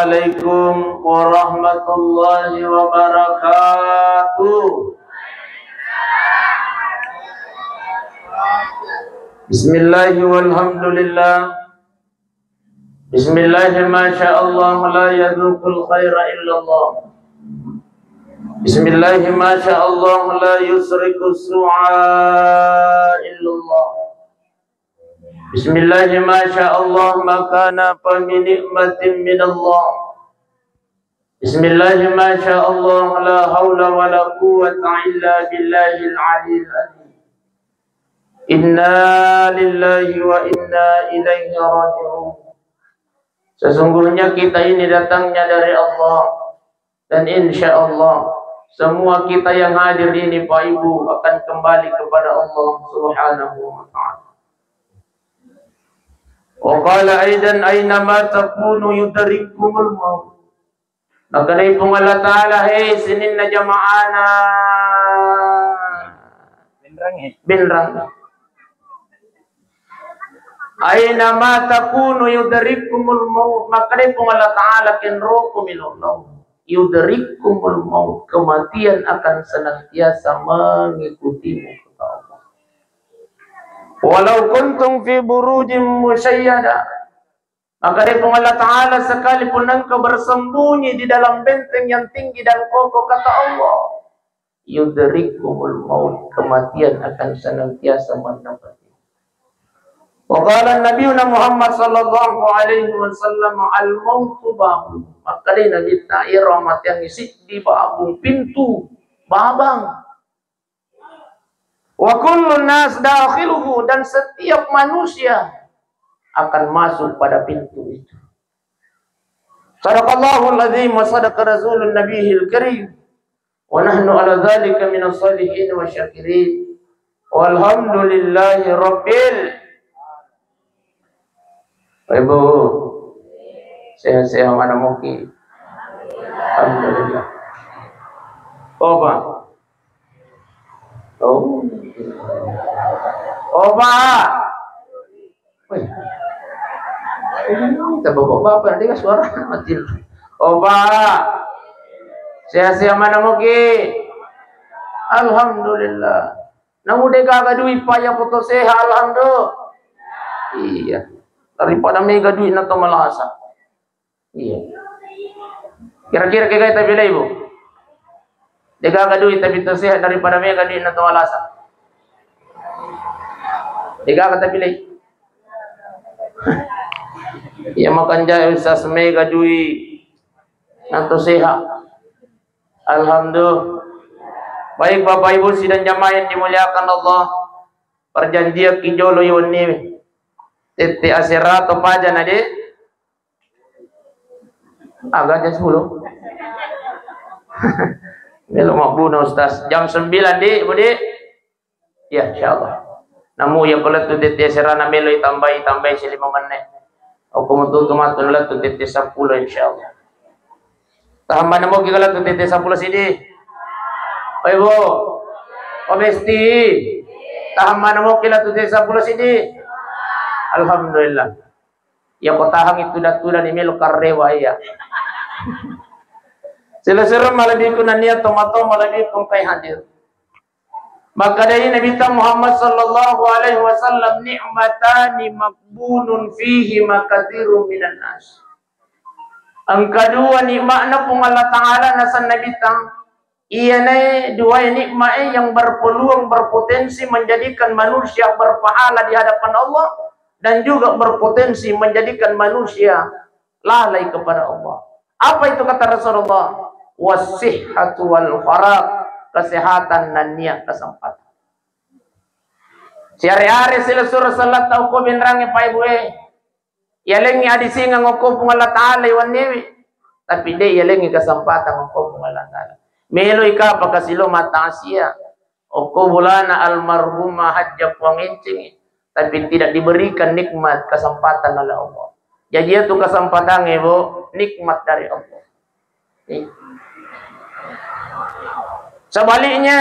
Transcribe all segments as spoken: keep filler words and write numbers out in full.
عليكم ورحمة الله وبركاته. بسم الله والحمد لله. بسم الله ما شاء الله لا يذوق الخير إلا الله. بسم الله ما شاء الله لا يسرق السوء إلا الله. بسم الله ما شاء الله ما كان فبنعمة من الله. بسم الله ما شاء الله لا حول ولا قوة إلا بالله العلي العظيم. إنا لله وإنا إليه راجعون. Sesungguhnya kita ini datangnya dari Allah, dan insya Allah semua kita yang hadir ini, Pak Ibu, akan kembali kepada Allah Subhanahu wa Ta'ala. Wa qala aidan, aina ma takunu yudrikkumul maut. Makkedai Puang Allah Ta'ala, hei sininna jamaana Benrang, he. Benrang. Aina ma takunu yudrikkumul maut. Makkedai Puang Allah Ta'ala, kenroko milolong. Yudrikkumul maut. Kematian akan senantiasa mengikutimu, kata Allah. Walau kuntum fi burujin musyayyada. Makkedai Puang Allah Ta'ala, sekalipun engkau bersembunyi di dalam benteng yang tinggi dan kokoh, kata Allah, yudrikkumul maut, kematian akan senantiasa mendapati. Wa qala Nabiyuna Muhammad sallallahu alaihi wasallam, al mautu babun. Makkedai Nabitta, iyaro matiangnge siddi babung, pintu, babang. Wa kullun nas dakhiluhu, dan setiap manusia akan masuk pada pintu itu. Sadaqallahul azim wa sadaqa rasulun nabiyil karim. Wa nahnu ala dzalika minas sholihin wa syakirin. Walhamdulillahi rabbil. Ibu, sehat-sehat mana muki? Alhamdulillah. Oba. Oh. Oba. Weh. Ini kita bapak-bapak, dia suara mati. Oba. Sehat-sehat mana muki? Alhamdulillah. Namu de gaga dui paya foto sehat, alhamdulillah. Iya. Daripada mega dui na to malasa. Iya. Kira-kira kegai tapi lai, Bu? De gaga dui tapi to sehat daripada mega dui na to malasa. De gaga tapi lai. Iya, makanja Ustaz, mega dui na to sehat. Alhamdulillah. Baik, Bapak Ibu sidang jamaah yang dimuliakan Allah, perjanjian ki jolo i wenni. Tette asera to paja na de. Aga jam sepuluh. Melo mabbuna Ustaz. Jam sembilan di, Bu di. Ya, insyaallah. Namu ya ko lettu tette serana melo tambai, tambai si lima menit. Okko mutu tu matu lettu tette seppulo, insyaallah. Tahang mana moki lettu tette seppulo sidi? Oi, Bu. Oh, Besti. Tahang mana moki lettu tette seppulo sidi? Alhamdulillah. Ya ko tahang itu datu dan melo karrewa iya. Selesai malebbiku nania tomato malebbiku kai hadir. Makkedai Nabitta Muhammad sallallahu alaihi wasallam, "Ni'matani maghbunun fihima katsirun minan nas." Engka dua nikmatna Puang Allah Ta'ala, naseng Nabitta, iyanae duae nikma'e yang berpeluang, berpotensi menjadikan manusia berpahala di hadapan Allah dan juga berpotensi menjadikan manusia lalai kepada Allah. Apa itu kata Rasulullah? Wasihhatu wal faragh, kesehatan dan niat kesempatan. Siare-are silessureng selletta okko benrangnge, Pak Ibu e. Yalengngi adisingeng okko Puang Allah Ta'ala iwenniwi, tapi de yalengngi kesempatan okko Puang Allah Ta'ala. Meloi kapang kasilo mata asia. Okko bolana almarhumah Hajjah Puang Enceng, tapi tidak diberikan nikmat kesempatan oleh Allah. Jadi itu kesempatan, Ibu, nikmat dari Allah. Iya. Sebaliknya,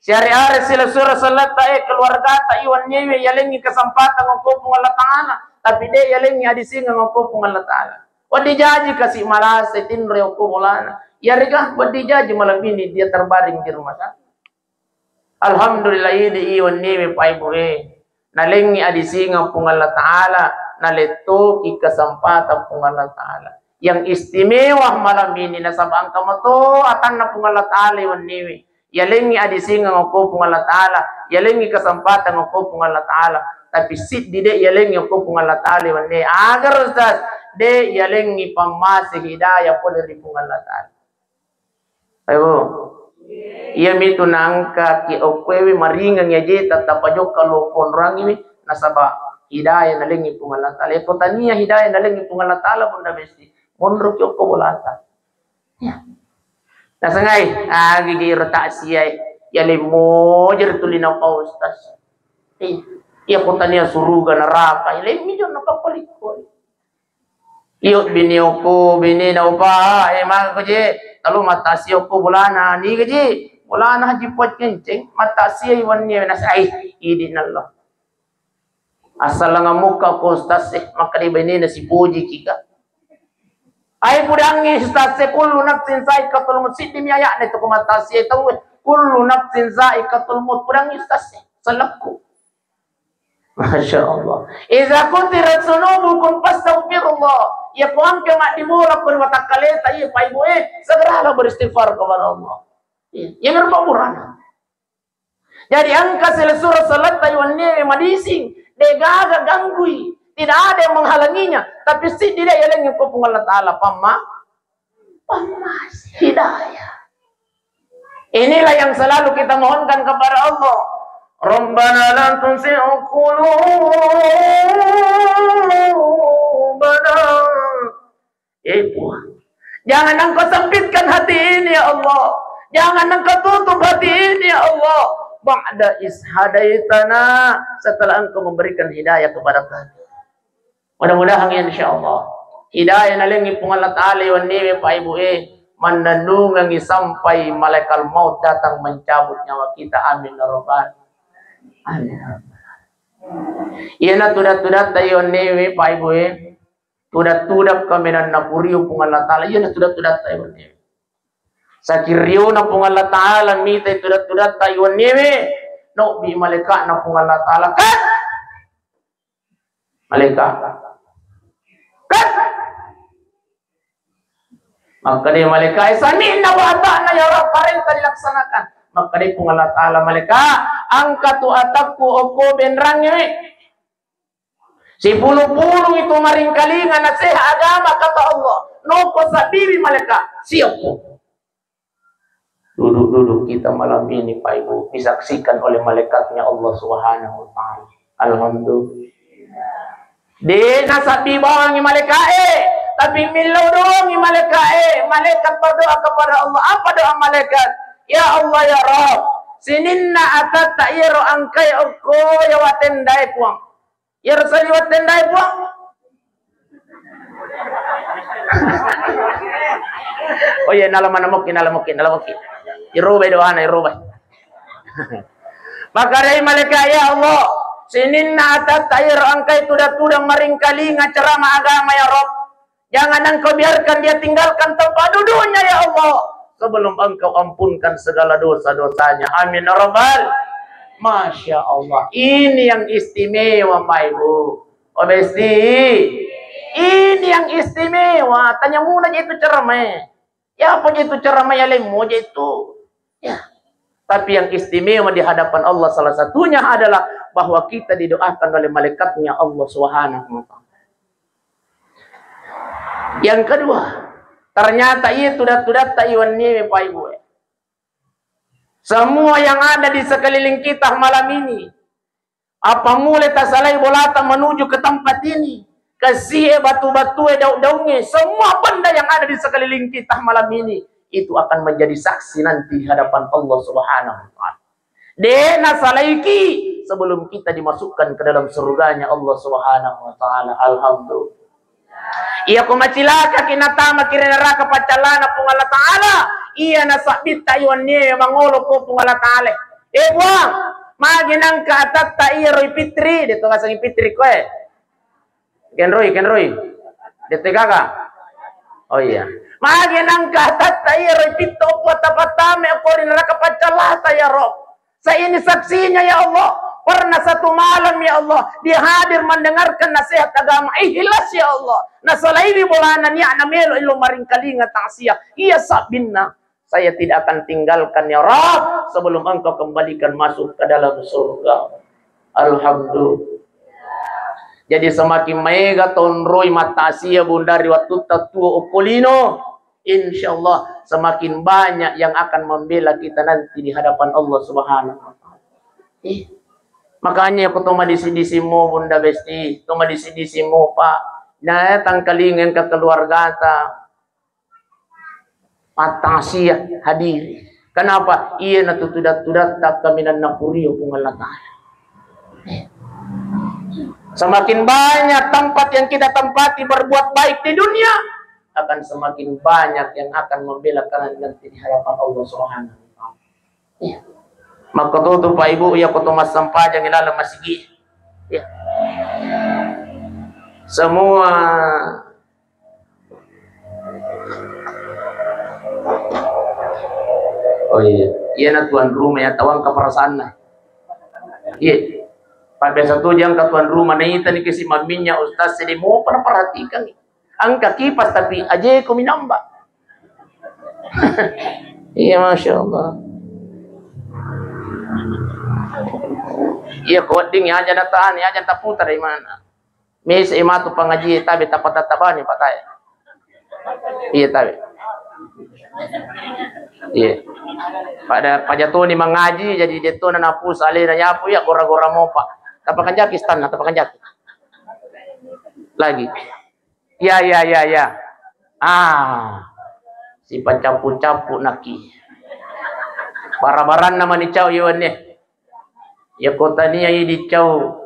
siare-are silessureng selletta e keluargata iwenniwi yalengngi kesempatan okko Puang Allah Ta'ala, tapi de yalengngi adisingeng okko Puang Allah Ta'ala. Wedding jaji kasi' malasa tinro okko bolana. Iyarega wedding jaji malam ini dia terbaring di rumah sakit. Alhamdulillah, idi i wenniwe, Pak Ibu e. Nalengngi adisingeng Puang Allah Ta'ala, nalettoki kesempatan Puang Allah Ta'ala. Yang istimewa malam ini nasaba engka mato atanna Puang Allah Ta'ala wenniwe. Yalengngi adisingeng okko Puang Allah Ta'ala, yalengngi kesempatan okko Puang Allah Ta'ala. Tapi siddi de' yalengngi okko Puang Allah Ta'ala wenni. Agar Ustaz, de' yalengngi pammase hidayah pole ri Puang Allah Ta'ala. Ayo. Iyamitu naengkaki okkoewe maringang aje tattapajokka lo konrangiwi nasaba hidayah nalengngi Puang Allah Ta'ala. Eko tania hidayah nalengngi Puang Allah Ta'ala, Bunda Besti, monroki okko bolata. Ya. Nasengai, agi giro taksiai, ya lemmo jer tuli napa Ustaz. Eh, iya ko tania suruga neraka, ya lemmi jonna pappalikko. Iyo bini okko, bini na upa, eh, maka ko je, kalau matasi okko bolana, ni gaji, bolana Haji Puat Kenceng, matasi ai wenni nasai, idi nallo. Assalanga mukka ko Ustaz e, makkeda benena sipoji kika. Ai pudangngi Ustaz e, kullu nafsin saikatul maut, siddi mi aya'na itu ko matasi e tau e. Kullu nafsin saikatul maut, pudangngi Ustaz e, selekku. Masya Allah. Iza kutirat sunubukum fastaghfirullah. Ya ko angke maddibola ko watakkaleta, iya Pak Ibu e, segeralah beristighfar kepada Allah. Iya, yang berpamurana. Jadi engka silessureng saletta wenniwe madising, degaga ganggui, tidak ada yang menghalanginya. Tapi siddi de' yalengngi ko Puang Allah Ta'ala, pamma, pammas, hidayah. Inilah yang selalu kita mohonkan kepada Allah. Rabbana la tuzigh qulubana. Eh Puang, jangan Engkau sempitkan hati ini ya Allah. Jangan Engkau tutup hati ini ya Allah. Ba'da is hadaitana, setelah Engkau memberikan hidayah kepada kami. Mudah-mudahan ya insya Allah hidayah nalengngi Puang Allah Ta'ala wenniwe Pak Ibu e, mannennungengngi sampai malaikat maut datang mencabut nyawa kita. Amin ya rabbal. Amin ya rabbal. Iyana tuda-tudatta wenniwe Pak Ibu e. Tuda-tuda kaminang napuriu Puang Allah Ta'ala, iyana tuda-tudatta wenniwe. Saking riona Puang Allah Ta'ala mitai tuda-tudatta wenniwe, nobbi malaikatna Puang Allah Ta'ala, kat! Malaikat. Kat! Makkeda malaikat, sami'na wa ata'na ya Rabb, parenta dilaksanakan. Makkeda Puang Allah Ta'ala, malaikat, angka tu atakku okko benrangnge. Sipulung-pulung itu maringkalinga naseha agama kata Allah. Noko sabbiwi malaikat, siappo. Duduk-duduk kita malam ini, Pak Ibu, disaksikan oleh malaikatnya Allah Subhanahu wa Ta'ala. Alhamdulillah. De' nasabbi bawangngi malaika'e, tapi millau doangngi malaika'e. Malaikat berdoa kepada Allah. Apa doa malaikat? Ya Allah, ya Rabb, sininna atatta iyaro angkai okko yawa tendae, Puang. Iyaro saliweng tendae, Puang. Oh iya, nala manamokki, nala mokki, nala mokki. Irobai doana, irobai. Makkedai malaika, "Ya Allah, sininna atatta iyaro engkai tudang-tudang maringkalinga ceramah agama, ya Rabb. Jangan Engkau biarkan dia tinggalkan tempat duduknya, ya Allah, sebelum Engkau ampunkan segala dosa-dosanya. Amin ya Rabbal." Masya Allah, ini yang istimewa, Pak Ibu. Oh, Besti, ini yang istimewa. Tanya muna je itu ceramah. Ya, apa je itu ceramah ya, lemo je itu. Ya. Tapi yang istimewa di hadapan Allah salah satunya adalah bahwa kita didoakan oleh malaikatnya Allah Subhanahu wa Ta'ala. Yang kedua, ternyata iya tudat-tudatta iwenniwe, Pak Ibu. Semua yang ada di sekeliling kita malam ini, apa mulai tasalai bolata menuju ke tempat ini, kesie, batu-batue, daun-daunnya, semua benda yang ada di sekeliling kita malam ini, itu akan menjadi saksi nanti di hadapan Allah Subhanahu wa Ta'ala. De nasalaiki sebelum kita dimasukkan ke dalam surganya Allah Subhanahu wa Ta'ala. Alhamdulillah. Iya ko macilakaki natamaki ri neraka paccallana Puang Allah Ta'ala, iya nasabbitta iwennie mangolo ko Puang Allah Ta'ala. Eh Puang, magi nangka atatta iyaro ipitri, de to gasangi pitri koe. Kenroi, kenroi. De to gaga. Oh iya. Magi nangka tatta iya roi pitto ku tapattame ko ri neraka paccalata ya Rob. Saya ini saksinya ya Allah. Pernah satu malam ya Allah, dia hadir mendengarkan nasihat agama. Ikhlas ya Allah. Nasalaiwi bolana niatna melo ilo maringkalinga takziah. Iya sabbinna. Saya tidak akan tinggalkan ya Rabb sebelum engkau kembalikan masuk ke dalam surga. Alhamdulillah. Jadi semakin maega tonroi matakziah bunda ri wattutta tuo okko lino, insya Allah semakin banyak yang akan membela kita nanti di hadapan Allah Subhanahu wa Ta'ala. Eh, makanya ko to madisi-disi mo bunda besti, to madisi-disi mo pak, na tangkalinga engka keluargata, Pattasia hadiri. Kenapa? Iya natutudat-tudatta kaminang napurio Puang Allah Ta'ala. Semakin banyak tempat yang kita tempati berbuat baik di dunia, akan semakin banyak yang akan membela kalian nanti di hadapan Allah Subhanahu wa Ta'ala. Iya. Makkototu Pak Ibu, iya koto massempajang ilaleng masigi. Iya. Semua Oh iya, iyana tuan rumah ya tawang ke perasaanna. Iya. Pak biasa tu jangka tuan rumah naita ni kesi maminnya ustaz sedih mau pernah perhatikan. Angka kipas tapi aje ko minamba. Iya masya Allah. Iya ko wedding ya aja nataan ya aja taputar di mana. Mese matu pangaji tabe tapatatabani patai. Iya tabe. Iya. Pada pajatoni mangaji jadi detona napusa alena yapu ya gora-gora mopa. Tapakanjaki stanna, tapakanjaki. Lagi. Ya ya ya ya. Ah. Sipacapu-capu naki. Bara-baranna manicau iwanne. Ya kota ni ya dicau.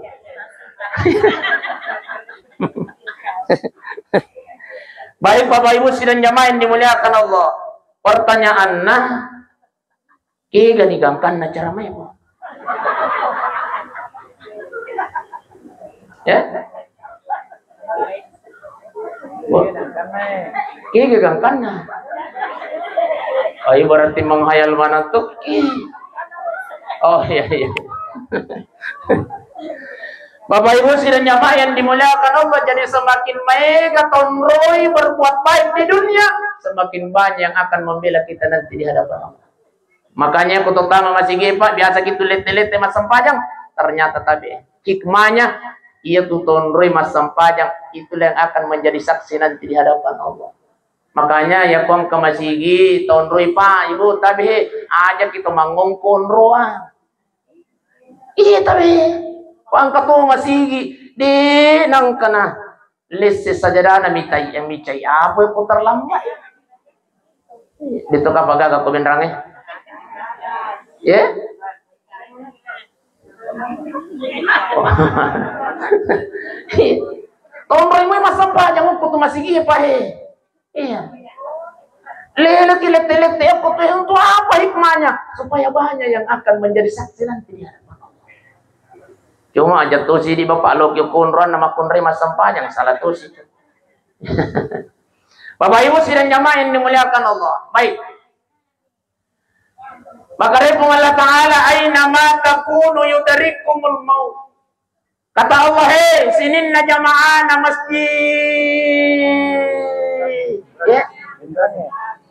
Baik Bapak Ibu sidang jamaah yang dimuliakan Allah. Pertanyaanna, kega ni gangkanna cara main? Ya? Wah. Kega gangkanna? Oh, iya berarti menghayal mana tuh? Oh iya iya. Bapak Ibu sidang jamaah yang dimuliakan Allah, jadi semakin maega tonroi berbuat baik di dunia, semakin banyak yang akan membela kita nanti di hadapan Allah. Makanya aku terutama masih Pak, biasa gitu lete-lete massempajang, ternyata tabe. Hikmahnya, iya tuh tonroi massempajang, itulah yang akan menjadi saksi nanti di hadapan Allah. Makanya ya kong ke masigi tonroi Pak, Ibu tabe aja kita mangongkon roa. Iya tabe. Pangka to masigi de nangkana lesse sajadana mitai yang micai apa yang putar lambat. Itu kapagaga ko benrange. Ya. Tonroi mai massempajang ko tu masigi Pak he. Iya. Leleki lette-lette apa tuh untuk apa hikmahnya? Supaya banyak yang akan menjadi saksi nanti di hadapan Allah. Cuma aja tosi di bapak lo ki konroan nama konre massempajang salah tosi. Bapak Ibu sidang jamaah yang dimuliakan Allah. Baik. Maka Puang Allah Ta'ala aina ma takunu yudrikumul maut. Kata Allah, "Hei, sininna jamaahna masjid." Ya.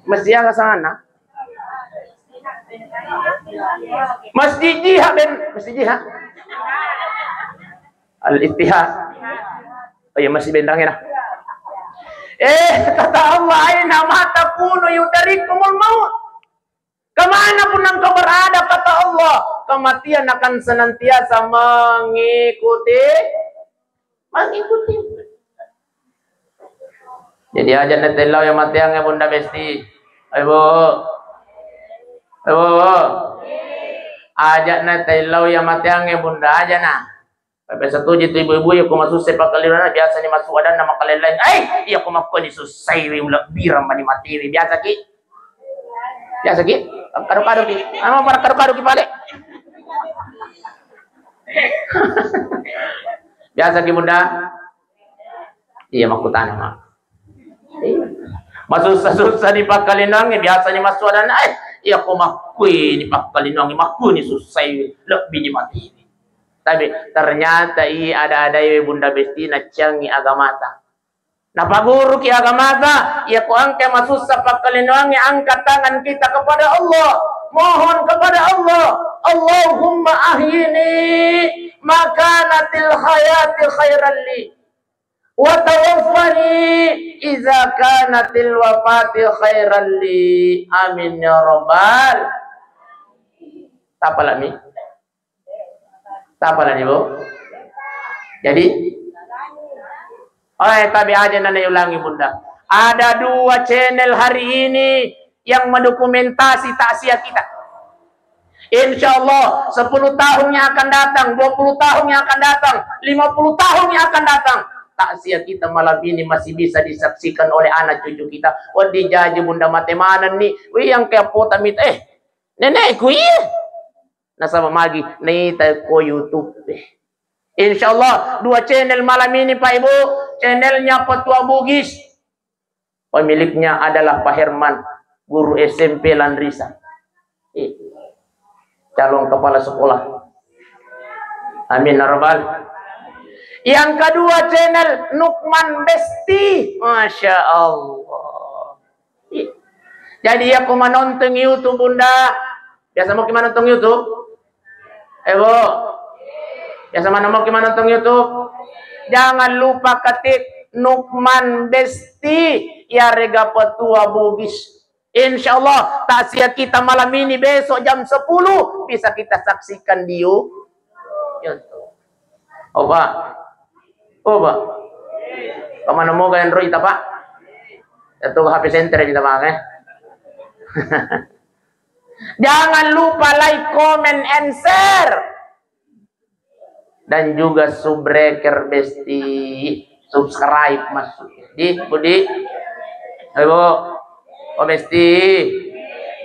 Masjid apa sana? Masjid Jihad ben, Masjid Jihad. Al-Ittihad. Oh iya, masih benrang ya. Eh, kata Allah, "Aina ma takunu yudrikumul maut." Kemana pun engkau berada, kata Allah, kematian akan senantiasa mengikuti, mengikuti. Jadi aja netellau ya mateang ya bunda besti. Ayo bu. Ayo bu. Aja netellau ya mateang ya bunda aja nah. Biasa tuji tu ibu-ibu ya, ko masusse pakkalirana, biasa ni masuk adanna makalelain. Ai, iya ko makkoni sussai wi, ulebbirang mani mati wi. Biasa ki? Biasa ki? Kado-kado ki? Ama para kado-kado ki pale? Biasa ki bunda? Iya makkutana ma. Iya. Masussa-sussa ni pakkalinoangnge, biasa ni massuadanna, eh, iya ko makkui ni pakkalinoangnge, makkui ni sussai, lebbi ni mati ni. Tapi ternyata i ada-ada iwe Bunda Besti nacciangi agamata. Napaguruki agamata, iya ko engka masussa pakkalinoangnge, angkat tangan kita kepada Allah, mohon kepada Allah, Allahumma ahyini ma kanatil hayati khairan li. Wa tawaffani idza kanatil wafati khairan li. Amin ya rabbal. Tapalami. Tapalami, Bu. Jadi, oh, eh, tabe aja nana ulangi, Bunda. Ada dua channel hari ini yang mendokumentasi takziah kita. Insya Allah, sepuluh tahun yang akan datang, dua puluh tahun yang akan datang, lima puluh tahun yang akan datang, takziah kita malam ini masih bisa disaksikan oleh anak cucu kita. Wah, dijaji Bunda mate maneng ni. Wih, yang kayak pota mita, eh, nenekku, iya. Nasaba magi, naita ko YouTube. Eh. Insya Allah, dua channel malam ini, Pak Ibu. Channelnya Petua Bugis. Pemiliknya adalah Pak Herman, guru S M P Landrisan. Eh, calon kepala sekolah. Amin ya rabbal. Yang kedua channel Nukman Besti. Masya Allah. Eh. Jadi ya, aku menonton YouTube, Bunda. Biasa mau gimana nonton YouTube? Eh, Bu. Biasa mana mau gimana nonton YouTube? Jangan lupa ketik Nukman Besti, ya rega Petua Bugis. Insya Allah, takziah kita malam ini besok jam sepuluh bisa kita saksikan di You-, YouTube. Oh, Pak. Oh, Pak. Kemana mau kalian roh kita, Pak? Ya tuh, H P center kita, Pak, eh. Jangan lupa like, comment, and share. Dan juga subscribe, Besti. Subscribe masuk. Di, Budi. Ayo, Bu. Oh, Besti.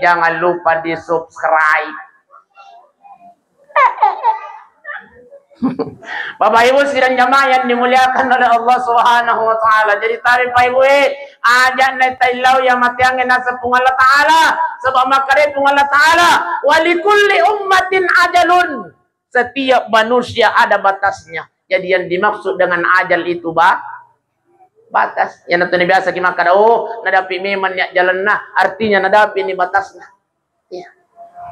Jangan lupa di subscribe. Bapak Ibu sidang jamaah yang dimuliakan oleh Allah Subhanahu wa Ta'ala. Jadi, tabe Pak Ibu, eh, ajak naik tailau ya mateangnge naseng Puang Allah Ta'ala. Sebab makkeda Puang Allah Ta'ala, "Wa likulli ummatin ajalun." Setiap manusia ada batasnya. Jadi, yang dimaksud dengan ajal itu ba-, batas. Yang nanti biasa kita makkeda, oh, nadapi memang niat jalanna, artinya nadapi ni batasnya. Iya.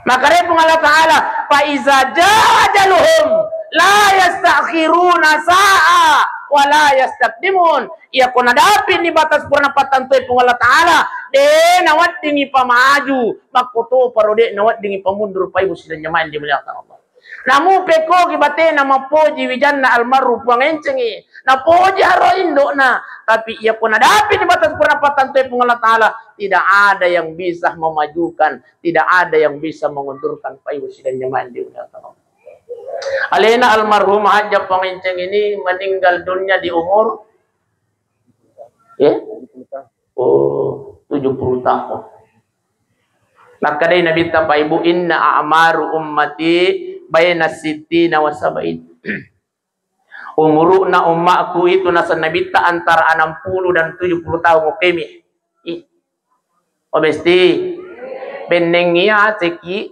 Makkeda Puang Allah Ta'ala, "Fa iza jaa ajaluhum la yastakhiruna sa'a wa la yastaqdimun." Iya ko nadapi ni batas purana pattantoi Puang Allah Ta'ala, de naweddingi pamaju, makkotopa ro de naweddingi pamundur, Pak Ibu sidang jamaah yang dimuliakan Allah. Namu pekkogi batena mappoji wijanna almarhum Puang encengi. Napoji haro indokna. Tapi iya ko nadapi ni batas purana pattantoi Puang Allah Ta'ala, tidak ada yang bisa memajukan, tidak ada yang bisa mengundurkan, Pak Ibu sidang jamaah yang dimuliakan Allah. Alena almarhum Hajjah Puang Enceng ini meninggal dunia di umur, ya? Oh, tujuh puluh tahun. Makkedai Nabitta, Pak Ibu, "Inna a'maru ummati baina sittina wa sab'in." Umuru'na ummaku itu, naseng Nabitta, antara enam puluh dan tujuh puluh tahun. Oke mi. Ih. Oh, Besti. Bennengi aseki.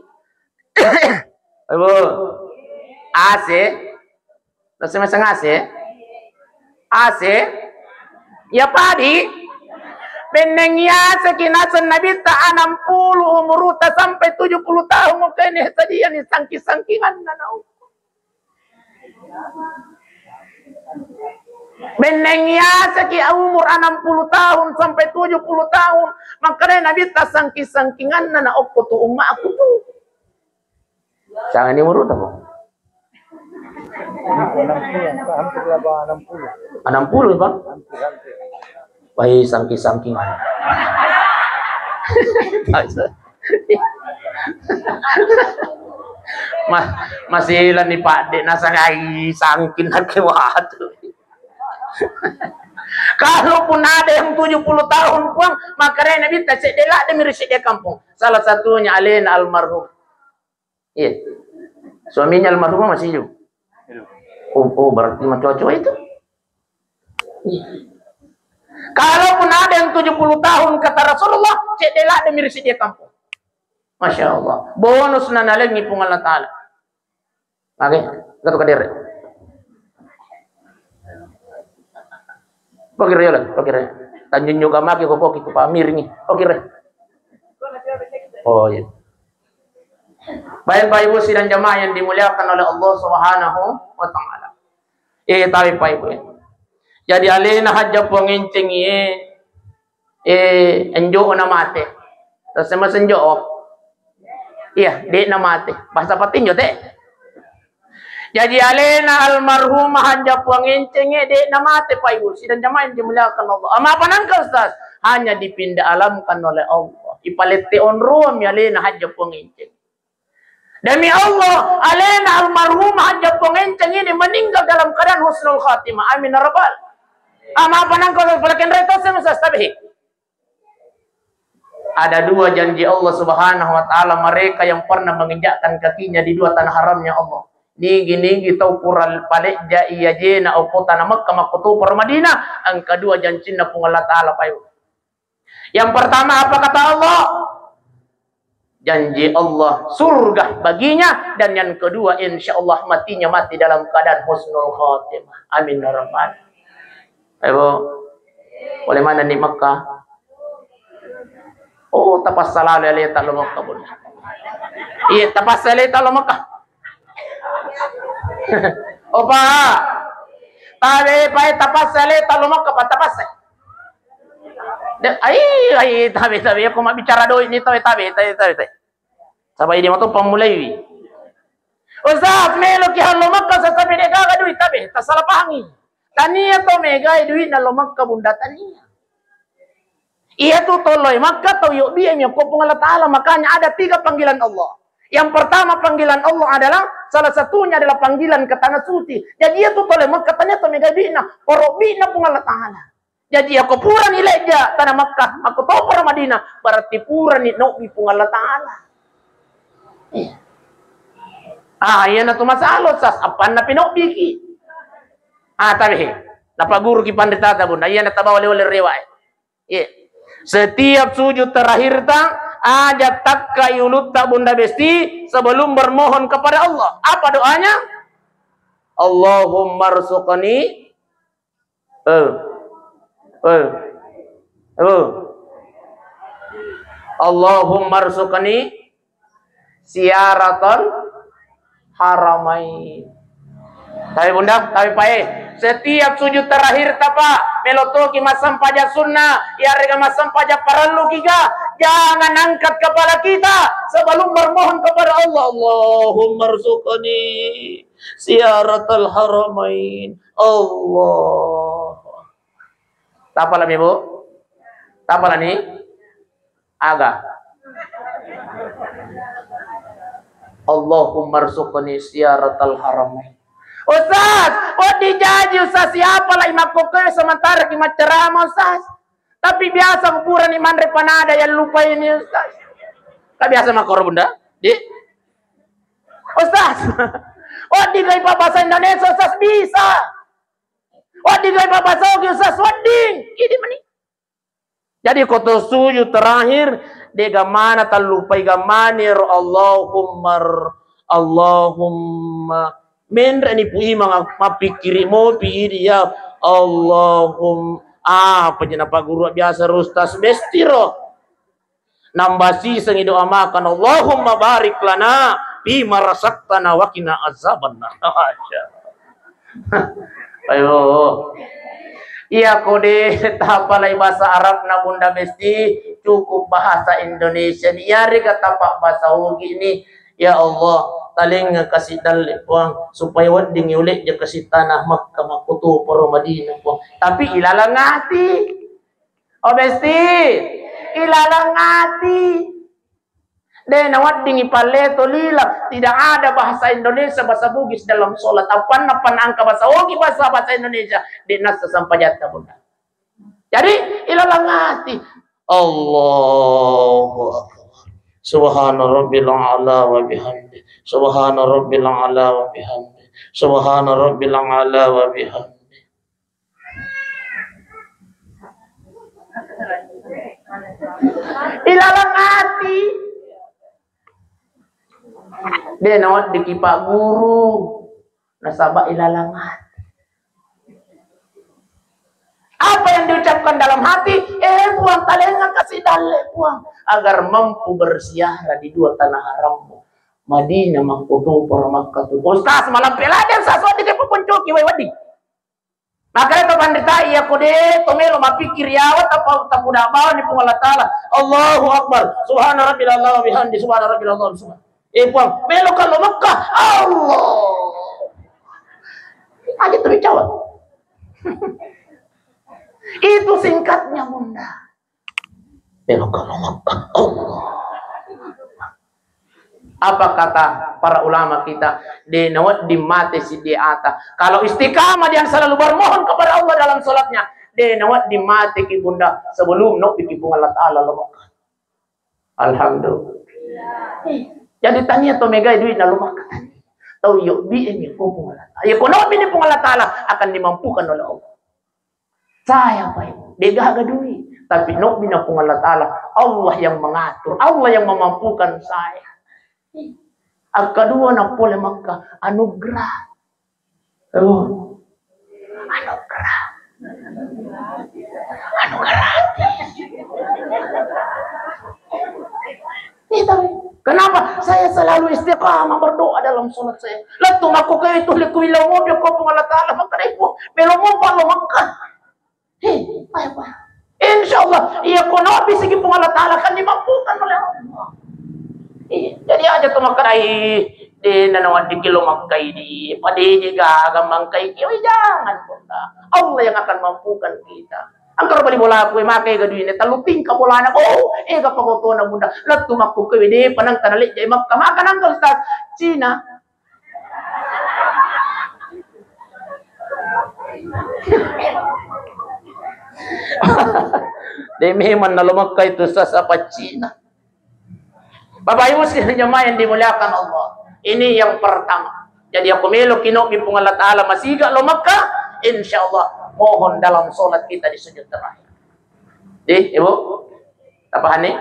Ayo, Bu. Ase. Naseng-naseng ase. Ase. Ya padi. Bennengi aseki, naseng Nabitta, enam puluh umuruta sampai tujuh puluh tahun. Oke ni, tadi yang sangki-sangkingan nanau. Benneng yasaki umur enam puluh tahun sampai tujuh puluh tahun. Makanya Nabitta sangking-sangkinganna na okko tu ummaku tu. Sangani umur tapa? Enam puluh, hampir lah, Bang, enam puluh. Enam puluh, Bang? Hampir, hampir. Wai, sangking-sangkingan. Ma-, masih lani Pak Dek, nasangai sangking nake watu. Kalaupun ada yang tujuh puluh tahun, Puang, makanya Nabitta sedde ladde mi ri sedde kampung. Salah satunya alena almarhum. Iya. Suaminya almarhumah masih hidup? Hidup. Oh, oh, berarti mah cocok itu. Iya. Kalaupun ada yang tujuh puluh tahun, kata Rasulullah, cedde' ladde' mi ri siddi kampong. Masya Allah. Bonus na nalengi Puang Allah Ta'ala. Oke, gatu kadere. Pokire yola, pokire. Tanjung juga maki ko poki ko pamiringi. Pokire. Oh iya. Baik, Bapak Ibu sidang jamaah yang dimuliakan oleh Allah Subhanahu wa Ta'ala. Eh, tapi Bapak Ibu, ya. Jadi alena hajja Puang Enceng, eh, eh, enjo na mate. Terus sama senjo. Iya, de' na mate. Bahasa patinjo te. Jadi alena almarhumah hajja Puang Enceng, eh, de' na mate, Bapak Ibu sidang jamaah yang dimuliakan Allah. Ama apa nangka, Ustaz? Hanya dipindah alamkan oleh Allah. Ipalette onromi alena hajja Puang Enceng. Demi Allah, alena almarhumah hajja Puang Enceng ini meninggal dalam keadaan husnul khatimah. Amin ya rabbal. Ama apa nangka, Ustaz? Palakenre to, saya, Ustaz, tapi Ada dua janji Allah Subhanahu wa Ta'ala, mereka yang pernah menginjakkan kakinya di dua tanah haramnya Allah. Nigi-nigi tau pura palejja iya jena okko tanah Mekah, makkutoparo Madinah, engka dua jancinna Puang Allah Ta'ala, Pak Ibu. Yang pertama, apa kata Allah? Janji Allah, surga baginya, dan yang kedua, insya Allah matinya mati dalam keadaan husnul khatimah. Amin ya rabbal. Ayo, Bu. Oleh mana ni Mekah? Oh, tapassa lalo aleta lo Mekah, Bunda. Iya, tapassa aleta lo Mekah. Oh, Pak. Tabe, Pak, tapassa aleta lo Mekah, Pak, tapassa. De-, ai, ai, tabe, tabe, aku mau bicara doi ni, tabe, tabe, tabe, tabe, tabe. Saba idi mato pammulaiwi. Ustaz, meloki hallo Mekka, Ustaz, tapi de gaga duit, tabe, tasala pahangi. Tania to megai duit na lo Mekka, Bunda, tania. Iya tu toloi Mekka, tau yobbi mi ko Puang Allah Ta'ala. Makanya ada tiga panggilan Allah. Yang pertama panggilan Allah adalah, salah satunya adalah panggilan ke tanah suci. Jadi iya tu toloi Mekka, tania to megai duit na, porobbina Puang Allah Ta'ala. Jaji, yako purani lejja tana Makkah, makkutoparo Madinah, berarti purani nobbi Puang Allah Ta'ala. Iya. Ah, iya natu masalah, sas, appanna pinobbiki. Ah, tapi, napaguruki panritata, Bunda. Iya, natabawa lewale rewa, eh. Iya. Setiap sujud terakhirta, aja takkai ulutta, Bunda Besti, sebelum bermohon kepada Allah. Apa doanya? Allahumma rzuqni Eh. Eh. Eh. Allahumma rzuqni ziyaratal haramain. Tapi Bunda, tapi Pak, eh, setiap sujud terakhir tapa, melotoki massempajang sunnah, yarega massempajang parellu kiga, jangan angkat kepala kita sebelum bermohon kepada Allah. Allahumma rzuqni ziyaratal haramain. Allah. Tapalami, Bu? Tapalani? Aga? Allahumma rzuqni ziyaratal haramain. Ustaz, wedding jaji, Ustaz, siapa lagi makkokkoe sementara ki macceramah, Ustaz? Tapi biasa purani manre panada yang lupa ini, Ustaz. Kan biasa makkoro, Bunda? Di? Ustaz, wedding gai bahasa Indonesia, Ustaz, bisa. Wedding gai bahasa Ogi, Ustaz, wedding. Ini meni. Jadi, koto sujud terakhir, de gammana tallupai gammani ro Allahumma r-, Allahumma. Menre ni Pu Imang mappikkiri mopi idi ya. Allahum-, apa je napaguru biasa ro Ustaz Besti ro. Nambah sisengi doa makan, Allahumma barik lana fima razaqtana wa qina azabannar. Ayo. Iya kode tapalai bahasa Arab na Bunda Besti, cukup bahasa Indonesia. Iyarega tapa bahasa Ogi ni. Ya Allah, talengnga kasi dalle Puang, supaya wedding ulejja kasi tanah Makkah, makkutoparo Madinah Puang. Tapi ilalang ati. Oh Besti, ilalang ati. De naweddingi palleto lila, tidak ada bahasa Indonesia, bahasa Bugis dalam sholat. Appanna, appanna angka bahasa Ogi, bahasa, bahasa Indonesia, de nassa sampajatta, Bunda. Jadi, ilalang ati. Allahu Akbar. Subhana rabbil a'la wa bihamdi. Subhana rabbil a'la wa bihamdi. Subhana rabbil a'la wa bihamdi. Ilalang ati. De' naweddikki Pak Guru, nasaba' ilalang ati. Apa yang diucapkan dalam hati? Eh, Puang, talenga kasi dalle, Puang, agar mampu berziarah di dua tanah harammu, Madinah, Makkoto, poro Makkah tu. Ustaz, malampe ladang sasoddi ke paponcoki wai wedding. Makanya to panrita iya ko de' to melo mapikkiri yawa tapa-, tapuda bawang ni Puang Allah Ta'ala. Allahu Akbar. Subhana Rabbil A'la wa bihamdi. Subhana Rabbil A'la wa bihamdi. Eh, Puang, melo ka lao Mekka. Allah. Aja tu dicawa. Itu singkatnya, Bunda. Melo ka lao Mekka. Allah. Apa kata para ulama kita? De' nawedding mate siddi ata. Kalau istiqamah dia selalu bermohon kepada Allah dalam sholatnya, de' nawedding mate ki, Bunda, sebelum nobbiki Puang Allah Ta'ala lao Mekka. Alhamdulillah. Jadi tania to megai duit na lao Mekka tania. Tau yobbi ini ko Puang Allah Ta'ala. Ya ko nobbi ni Puang Allah Ta'ala akan dimampukan oleh Allah. Saya, Pak, de' gaga duit, tapi nobbi na Puang Allah Ta'ala, Allah yang mengatur, Allah yang memampukan saya. Akkadua na pole Mekka, anugerah. Oh. Anugerah. Anugerah. Itu. Kenapa? Saya selalu istiqamah berdoa dalam sholat saya. Lettu makko ke itu leku ilau mobil ko Puang Allah Ta'ala, maka ibu melo mopa lao Mekka. Hei, apa? Insya Allah, iya ko nobbi sigi Puang Allah Ta'ala akan dimampukan oleh Allah. Iya, jadi aja to makkadai, de' na naweddikki lao Mekka idi, padeje gaga mangkai ki, oh, jangan, Bunda. Allah yang akan mampukan kita. Engka ro bali bola ku, maka ega duitna, tellu tingka bolana, oh, ega pagotona, Bunda. Lettu makko ke, de' pa nengka nalejja Mekka, maka nengka Ustaz, Cina. De' memang na lao Mekka itu sasa pa Cina. Bapak Ibu sekalian jemaah yang dimuliakan Allah, ini yang pertama. Jadi, aku melo ki nobbi Puang Allah Ta'ala masiga lao Mekka, insya Allah mohon dalam sholat kita di sujud terakhir. Eh, Ibu, tapahani?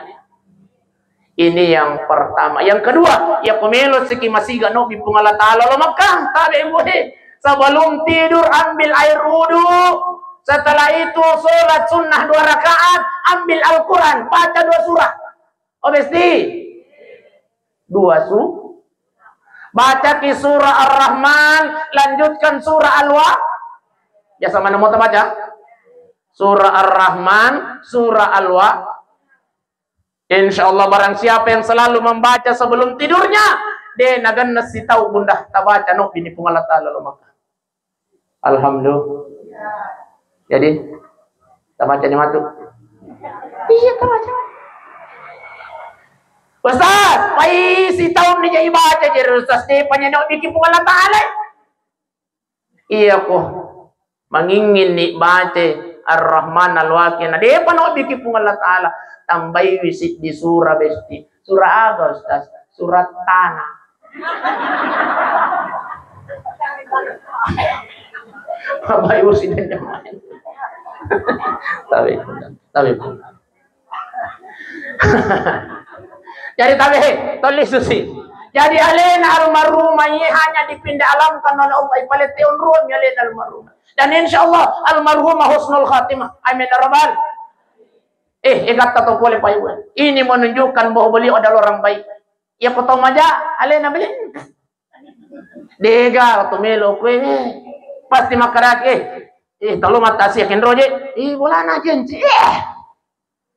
Ini yang pertama. Yang kedua, ya ko melo siki masiga nobbi Puang Allah Ta'ala lao Mekka, tabe, Ibu, he. Sebelum tidur ambil air wudu. Setelah itu sholat sunnah dua rakaat, ambil Al-Quran, baca dua surah. Oh, besti? Dua su-, baca ki surah Ar-Rahman, lanjutkan surah Al-Wa-, biasa mana mau baca? Surah Ar-Rahman, surah Al-Wa-, Insya Allah, barang siapa yang selalu membaca sebelum tidurnya, de' nagenna sitau, Bunda, tabaca nobbi ni Puang Allah Ta'ala lao Mekka. Alhamdulillah. Jadi, tabaca ni matu. Iya, tabaca. Ustaz, pai sitaung ni jadi baca, jadi Ustaz, de' pa nobbi ki Puang Allah Ta'ala. Iya ko mangingin ni baca Ar-Rahman Al-Waqiah, na de' pa nobbi ki Puang Allah Ta'ala, tambaiwi siddi surah, besti. Surah aga, Ustaz? Surah Tanah. Bapak Ibu sidang jamaah. Tapi, tapi. Jadi tabe, tolli susi. Jadi alena almarhumah ini hanya dipindah alamkan oleh Allah, ipalette onrong alena almarhumah. Dan insya Allah almarhumah husnul khatimah. Amin ya rabbal. Eh, egatta to pole payuan. Ini menunjukkan bahwa beliau adalah orang baik. Ya, ko tau maja, alena beli. Dega to melo kue. Pasti makkadaki, eh. Eh, talo mata sia kenroje. Eh, bolana jenci. Eh.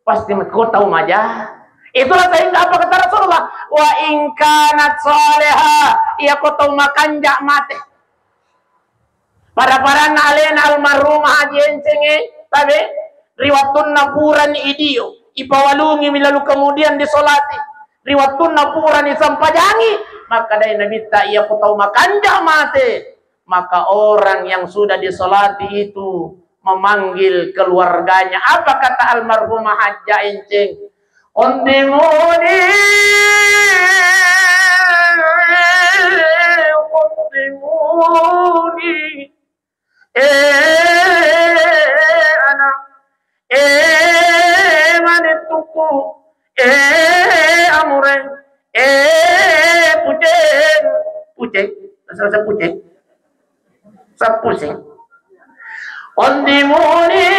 Pasti ko tau maja. Itulah sehingga apa kata Rasulullah? Wa in kanat salihah, iya ko tau makanja mate. Pada-padanna alena almarhumah Haji Encengnge, tabe, ri wattunna purani idio, ipawalungi mi lalu kemudian disolati. Ri wattunna purani sampajangi, makkadai Nabitta, iya ko tau makanja mate, maka orang yang sudah disolati itu memanggil keluarganya. Apa kata almarhumah Hajjah Enceng? Qaddimuni, qaddimuni. Eh, anak, eh, manettuku. Terus pusing. Sappusing. Qaddimuni,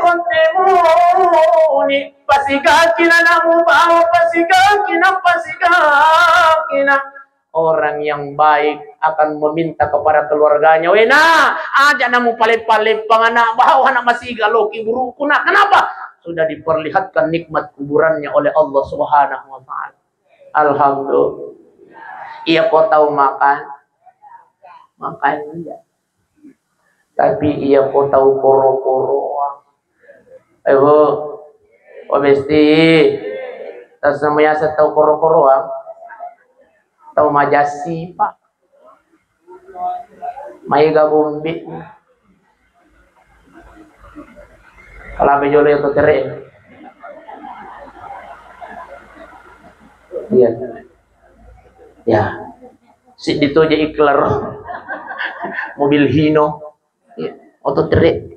qaddimuni. Pasigaki nanamu bawa, pasigaki na, pasigaki na. Orang yang baik akan meminta kepada keluarganya, "Wena, aja namu paleppang-leppang anak, bawa anak masiga loki burukku nak." Kenapa? Sudah diperlihatkan nikmat kuburannya oleh Allah Subhanahu wa Ta'ala. Alhamdulillah. Iya ko tau makan, makan iya. Tapi iya ko tau koro-koroang. Ayo, Bu. Oh, besti. Tas nama yasa tau koro-koroang. Tau majasi, Pak. Maega bombe. Kalau jolo ya tere. Iya. Ya. Siddi to je iklan. Mobil Hino. Iya. Oto tere.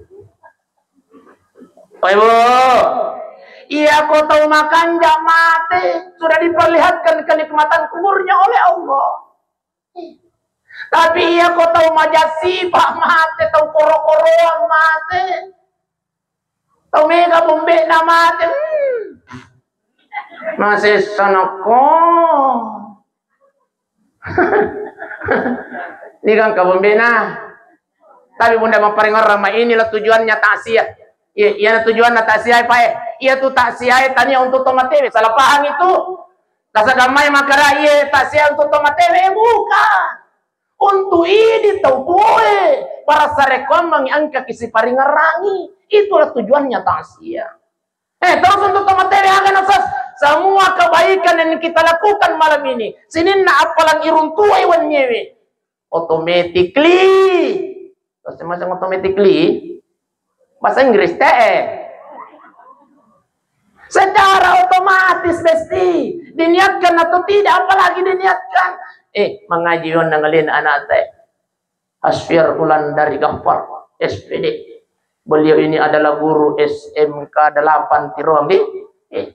Oi, Bu. Iya ko tau makanja mate sudah diperlihatkan kenikmatan kuburnya oleh Allah. Tapi iya ko tau majasipa mate, tau koro-koroang mate, tau mega bombe'na mate, hmm. Masessa nako. Ini kan kabombe'na. Tapi bunda maparingerrang ma inilah tujuannya takziah. Iya, iya tujuanna takziah, Pak, eh. Iya tu takziah tania untuk to matewe. Salah paham itu. Nasaba mai makkeda iye takziah untuk to matewe, eh, bukan. Untuk idi tau tuoe, para sarekkoammengngi engkaki siparingerrangi. Itulah tujuannya takziah. Eh, terus untuk to matewe aga nasas? Semua kebaikan yang kita lakukan malam ini, sininna appalang iruntuai wenniewe, automatically Bahasa Inggris te, eh. Secara otomatis mesti diniatkan atau tidak, apalagi diniatkan. Eh, mengaji onna ngalin anak te. Hasfiar Ulan dari Gaffar, S P D. Beliau ini adalah guru S M K delapan Tiroang, eh. Eh,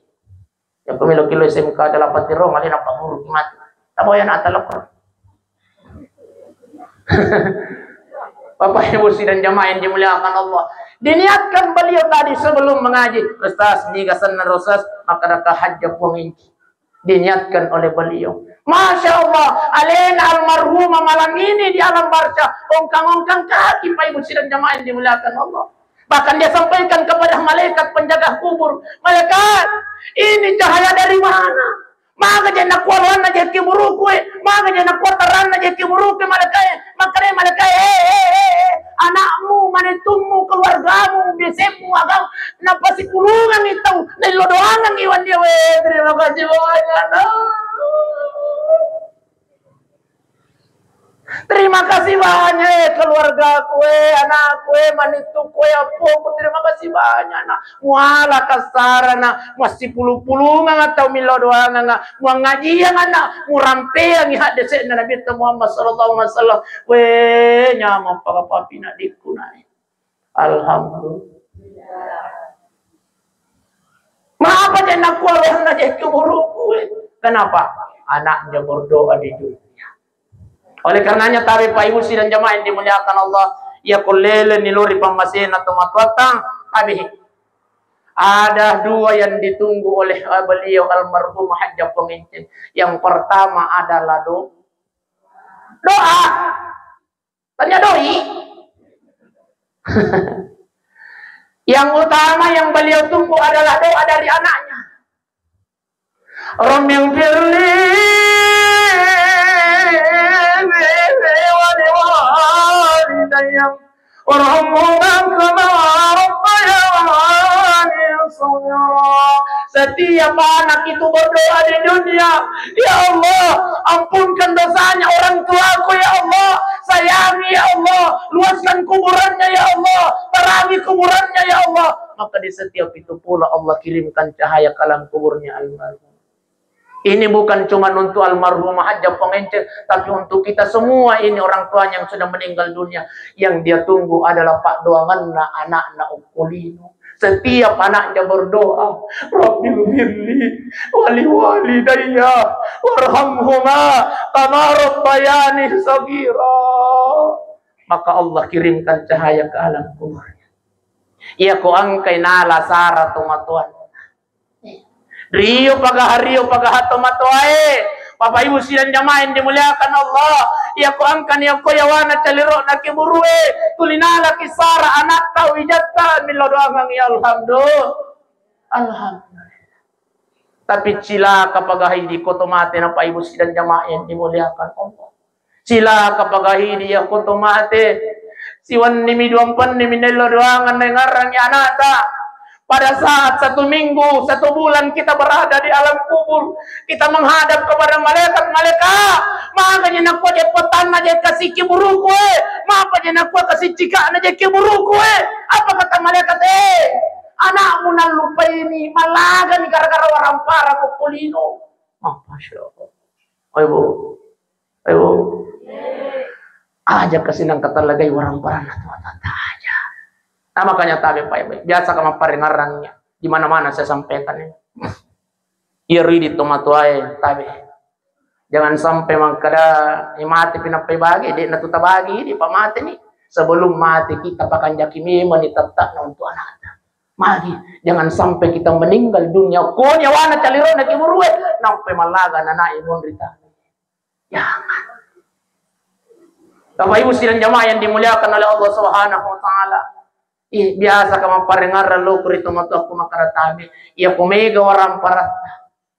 Iya, pemilo kilo S M K delapan Tiroang, alena Pak Guru, mati. Taboya na talokor. Bapak Ibu sidang jamaah yang dimuliakan Allah. Diniatkan beliau tadi sebelum mengaji, "Ustaz, niga senna Ustaz?" Maka daka hajja Puang Inci. Diniatkan oleh beliau. Masya Allah, alena almarhumah malam ini di alam barzah, ongkang-ongkang kaki, Pak Ibu sidang jamaah yang dimuliakan Allah. Bahkan dia sampaikan kepada malaikat penjaga kubur, "Malaikat, ini cahaya dari mana? Maga je nakua loanna je kuburuku e, maga je nakua taranna je kuburuku e, malaikat e." Makkedai malaikat e, "Eh, eh, eh, eh, anakmu, manettummu, keluargamu, besemmu, agam, napasipulungangi tau, naillo doangangi wennie." Weh, terima kasih banyak, Nak. Terima kasih banyak, eh, keluargaku, eh, anakku, eh, manittuku, eh, appoku. Terima kasih banyak, Nak. Muala kasara, Nak. Massipulu-pulungang atau millau doangang, Nak. Muangajiang, Nak. Murampeangi haddese'na Nabi Muhammad sallallahu alaihi wasallam. Weh, nyamang pagapapi, Nak, dikku, Nak. Alhamdulillah. Mapa je nakua loanna je kuburuku e? Kenapa? Anaknya berdoa di dunia. Oleh karenanya, tabe Pak Ibu sidang jamaah yang dimuliakan Allah, iya ko lele ni lori pammasena tomatoatta, tabe. Ada dua yang ditunggu oleh beliau almarhum Hajjah Pengenceng. Yang pertama adalah do-, doa. Tanya doi. Yang utama yang beliau tunggu adalah doa dari anaknya. Rabbighfirli wa liwalidayya warhamhuma kama rabbayani shaghira. Setiap anak itu berdoa di dunia, "Ya Allah, ampunkan dosanya orang tuaku, ya Allah. Sayangi, ya Allah. Luaskan kuburannya, ya Allah. Terangi kuburannya, ya Allah." Maka di setiap itu pula Allah kirimkan cahaya ke alam kuburnya almarhum. Ini bukan cuma untuk almarhumah Hajjah Pengenceng, tapi untuk kita semua ini orang tuanya yang sudah meninggal dunia. Yang dia tunggu adalah paddoangenna anakna okko lino. Setiap anaknya berdoa, "Rabbighfirli wa liwalidayya warhamhuma kama rabbayani shaghira. Maka Allah kirimkan cahaya ke alam kuburnya. Iya ko engkai nala sara tomatoa. Rio pagaha, rio pagaha tomatoae. Bapak Ibu sidang jamaah yang dimuliakan Allah, iya ko engkani iya ko yawana calirona kiburue, tuli nala kisara anatta wijatta millau doangang ya alhamdulillah. Alhamdulillah. Tapi cilaka pagahidi ko to mate, Bapak Ibu sidang jamaah yang dimuliakan Allah. Cilaka pagahidi iya ko to mate. Siwennimi duampennimi nello doangan naingarrangi anata. Pada saat satu minggu, satu bulan kita berada di alam kubur, kita menghadap kepada malaikat, malaikat, maka je nakua je petanna je kasiki buruku e, maka je nakua kasicikana je ke buruku e. Apa kata malaikat e? Anakmu nallupaini, mallagani gara-gara warampara kokkolino. Oh, Masya Allah. Ayo, Bu. Ayo, Bu. Aja kasi nangka talagai waramparanna tomatoatta aja. Nah, makanya tabe, Pak, biasa ka mapparengarrangnya. Di mana-mana saya sampaikan ini. Iya ridi tomatoae tabe. Jangan sampai mangkada, eh, mate pinappai bagi, de' natu tabagi, di pa mate ni. Sebelum mate kita pakanjaki memang ni tetap untuk anaknya. Magi, jangan sampai kita meninggal dunia. Ko nyawana calirona kiburue, nampai mallaga nanae monrita. Jangan. Bapak Ibu sidang jamaah yang dimuliakan oleh Allah Subhanahu wa Ta'ala. Ih, biasa ka mapparengarrang lo kuri tomatoakku makkada tabe. Iya ko mega waramparatta.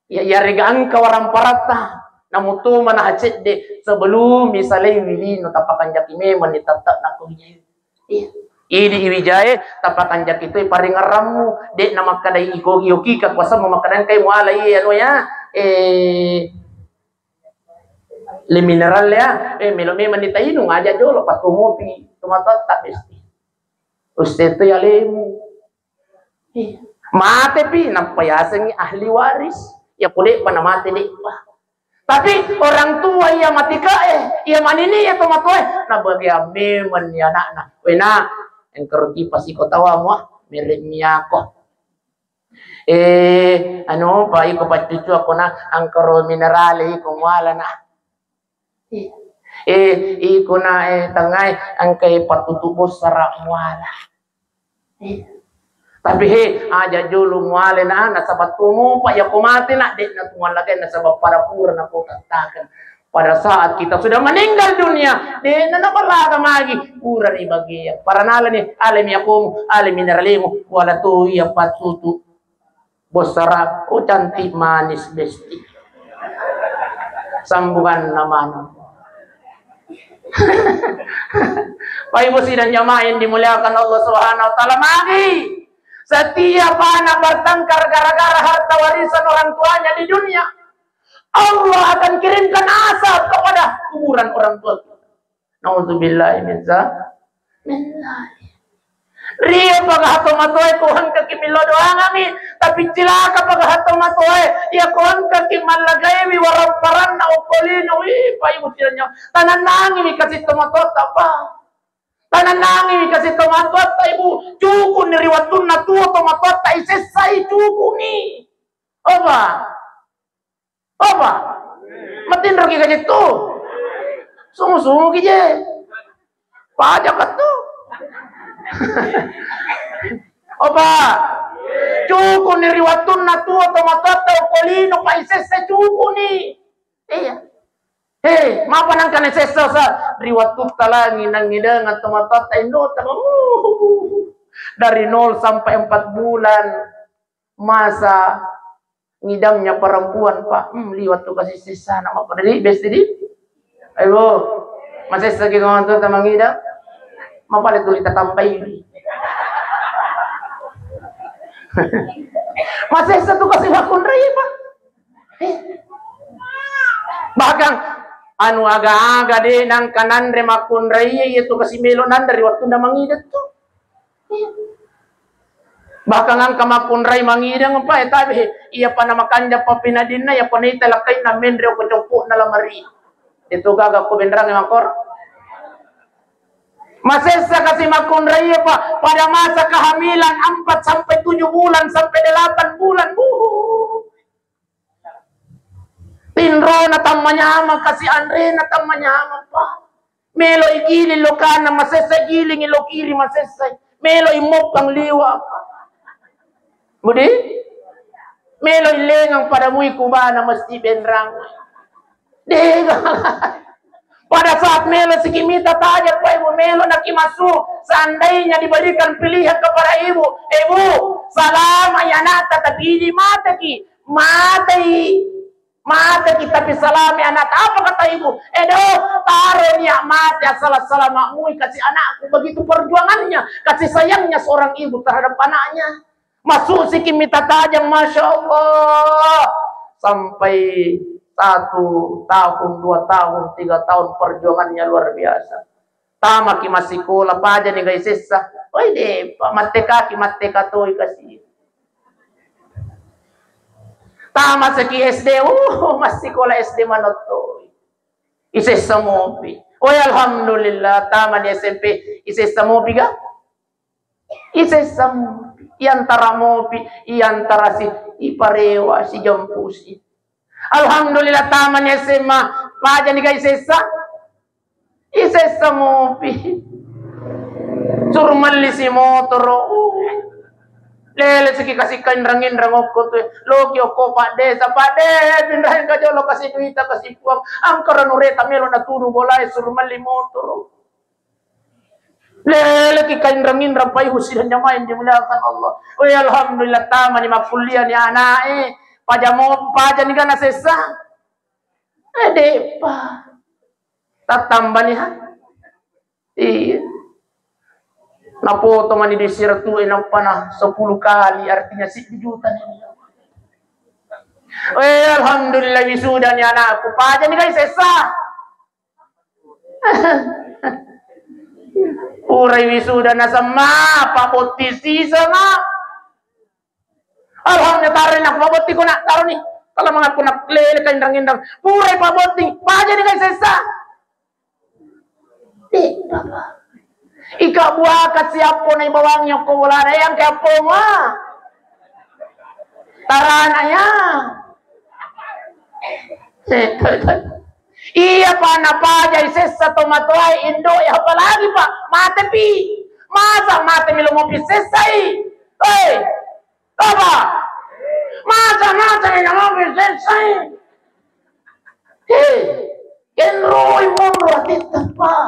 Iya, iyarega engka waramparatta. Namu to manaha cedde sebelum misalai wilino tapakanjaki memang ni tetap nakko bijai. Iya. Idi iwijae tapakanjaki tu paringerrammu, de' namakkadai iko iyokika kuasammu makkada engkai muala iya anu ya. Eh, le mineral ya, eh, melo memang ni tainung aja jolo, patomopi tomatoatta besti. Uste tu ya lemu. Iya. Mate pi, nappa yasengi ahli waris. Ya ko de'pa namate de'pa. Tapi orang tua iya matikae, iya manini iya tomatoae, na bagian memang ni anakna. Wena, engkaro kipas iko tawamu ah, merek miyako. Eh, anu pa iko paccucu ako na, engkaro minerale iko mualana. Eh, iko na, eh, tengai engkai patutu bossara muala. Eh. Tapi he, aja jolo muale na, nasaba tomopa iya ko mate na, de' na tumallagai nasaba pada pura na ko tattakan. Pada saat kita sudah meninggal dunia, de' na napalaga magi, pura ri bagia. Paranala ni, ale mi akomu, ale mineralemu, wala to iya patutu. Bossara, oh cantik manis besti. Sambungan namanya. Bapak Ibu sidang jamaah yang dimuliakan Allah Subhanahu wa Ta'ala, magi setiap anak bertengkar gara-gara harta warisan orang tuanya di dunia, Allah akan kirimkan azab kepada kuburan orang tua. Nauzubillahi min za-, min zalik. Rio pagaha tomatoae ko engkaki millau doangangi, tapi cilaka pagaha tomatoae iya ko engkaki mallagaiwi waramparanna okko lino. Ih, Pak Ibu sidang jamaah, tanannangiwi kasi tomatoatta, Pak. Tanannangiwi kasi tomatoatta, Ibu. Cukuni ri wattunna tuo tomatoatta isessai, cukuni. Opa. Apa? Matinroki kajittu? Sungu-sunguki je. Pajak tu. Apa? Cukuni ri wattunna tuo tomatoatta okko lino, paisessa cukuni. Iya. He, mapa nangka nasessa sa ri wattutta langi nangidengeng tomatoatta indota. Uh, dari nol sampai empat bulan masa ngidamnya perempuan, Pak. Hmm, liwat tu kasih sisana, mapa dari besti di. Ayo, masessa ki kawan tu tamang ngidam. Mapa le tuli tatambai. Masessa tu kasih makunrai, Pak. Eh. Bahkan anu aga-aga de nangka nanre makunrai, iya tu kasih melo nanre ri wattunna mangidam tu. Bahkan engka makkunrai mangidang, Pak, eh, tabe, iya pa namakanja papinadinna, iya pa naita lakkainna menre ko coppo'na lamari. Itu gaga ko benrang makor. Masessa kasi makkunrai, Pak, pada masa kehamilan empat sampai tujuh bulan sampai delapan bulan. Buhu. Rona tammanyameng, kasi anrena tammanyameng, Pak. Melo igiling lokana masessa, igiling lo kiri masessa. Melo imoppang liwa. Budi? Melo ilengang pada mui kubana mesti benrang. Dega. Pada saat melo siki mita tajang, Pak Ibu, melo naki masuk. Seandainya diberikan pilihan kepada ibu, ibu, salama ya nak, tapi di mata ki, mati. Mate kita, tapi salami anak. Apa kata ibu? Edo, taro niat mate asal salama mui kasih anakku. Begitu perjuangannya, kasih sayangnya seorang ibu terhadap anaknya. Masuk siki mita tajang, masya Allah. Sampai satu tahun, dua tahun, tiga tahun perjuangannya luar biasa. Tamaki massikola, pajani gai sessa. Oi, depa, mattekaki, matteka toi kasi. Tamasaki S D, uh, massikola S D manottoi. Isessa mopi. Oi, alhamdulillah, tamani S M P, isessa mopi ga? Isessa mopi. Iantara mopi, iantara si, iparewa, si jampusi. Alhamdulillah, tamani S M A, pajani ga isessa? Isessa mopi. Suruh melli si motoro. Lele siki kasi kainrang-inrang okko tu. Loki okko Pak Desa, Pak De, pinrang ka jolo kasi duita kasi puang. Angkara nureta melo natudu bolae suruh melli motoro. Lele ki kainrang-inrang paihu sidang jamaah yang dimuliakan Allah. Weh, alhamdulillah tamani makkuliah ni anae. Pajamo, pajani gana sessa. Eh, de'pa. Tattambani ha. Iya. Napoto mani di siratu e nampana sepuluh kali, artinya siddi juta ni. Eh, alhamdulillah wisuda ni anakku. Pajani gai sessa. Purai wisuda nasemma, Pak Botti siseng. Alhamdulillah, taroni nak Pak Botti ko nak taroni. Kalau mengaku nak lele kainrang-inrang. Purai Pak Botti, pajani gai sessa. Eh, Bapak. Ika buaka siappo na ibawangi okko bolana yang ke appo ma. Tarana ya. Iya pa napajai sessa tomatoae indo ya, apalagi Pak mate pi. Masa mate milo mopi sessai. Hei. Apa? Masa-masa ni namabe sessai. Hei, enroi monro atitta, Pak.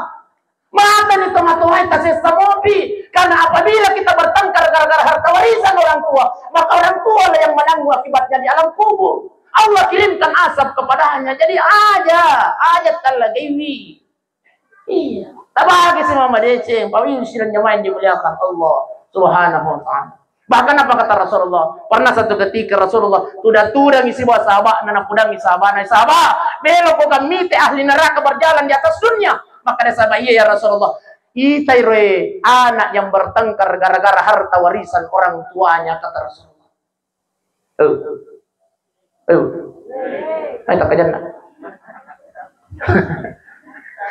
Mata ni tomatoae tasessa mopi. Karena apabila kita bertengkar gara-gara harta warisan orang tua, maka orang tua lah yang menanggung akibatnya di alam kubur. Allah kirimkan asap kepadanya. Jadi aja, aja talagaiwi. Iya. Tabagi si mama deceng, pawiu sidang jamaah yang dimuliakan Allah Subhanahu wa Ta'ala. Bahkan apa kata Rasulullah? Pernah satu ketika Rasulullah tuda-tudangi sibawa sahabatna, napudangi sahabatna, "Sahabat, melo ko gammite ahli neraka berjalan di atas dunia?" Maka ada sahabat, "Iya ya Rasulullah, itai roe anak yang bertengkar gara-gara harta warisan orang tuanya," kata Rasulullah. Eh. Eh. Ayo tak kajanna.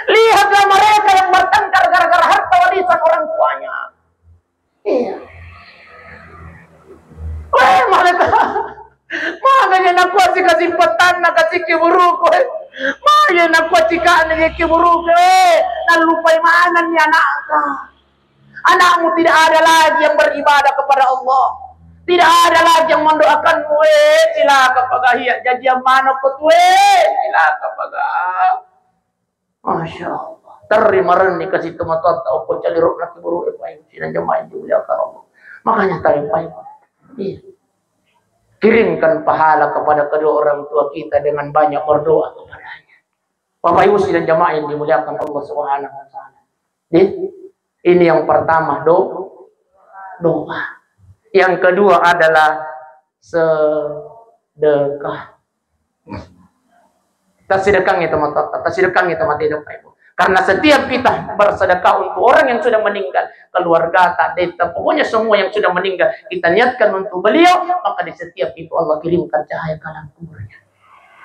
Lihatlah mereka yang bertengkar gara-gara harta warisan orang tuanya. Iya. Eh, mereka. Makanya nak kuat sih kasih petan, nak kasih kiburuku. Makanya nak kuat sih kan kiburuku. Eh, nak lupai mana nih anaknya? Anakmu tidak ada lagi yang beribadah kepada Allah. Tidak ada lagi yang mendoakanmu. Eh, cilaka pagahia jajian manok ko tu, eh, cilaka paga. Masya Allah. Terri marenni kasi tomatoatta okko calirok na kiburu e paing sina jamaah yang dimuliakan Allah. Makanya tahu paing. Iya. Kirimkan pahala kepada kedua orang tua kita dengan banyak berdoa kepadanya. Bapak Ibu sidang jamaah yang dimuliakan Allah Subhanahu wa Ta'ala. Jadi, ini yang pertama, do-, doa. Yang kedua adalah sedekah. Tasedekah itu mata, tasedekah itu mata, Bapak Ibu. Karena setiap kita bersedekah untuk orang yang sudah meninggal, keluarga, tak deta, pokoknya semua yang sudah meninggal, kita niatkan untuk beliau, maka di setiap itu Allah kirimkan cahaya ke alam kuburnya.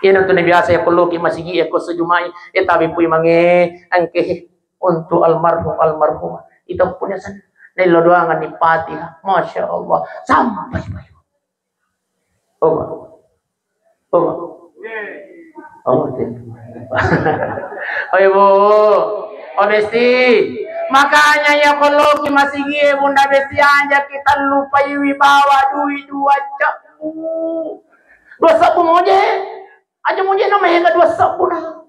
Iyana tu na biasa ya, ko loki masigi ya, ko sejumai, eh, tabe pui mange, engke untuk almarhum, almarhumah. Itu punya sana. Nello doangan ni Fatihah. Masya Allah. Sampai, Pak. Oh, Pak. Oh, Pak. Oh, oke. Oh, Ibu. Oh, Besti. Makanya ya, kalau ki masigie, Bunda Besti, aja kita lupai wibawa duit dua cebu. Dua cebu moje. Aja moje nama hega dua cebu nah.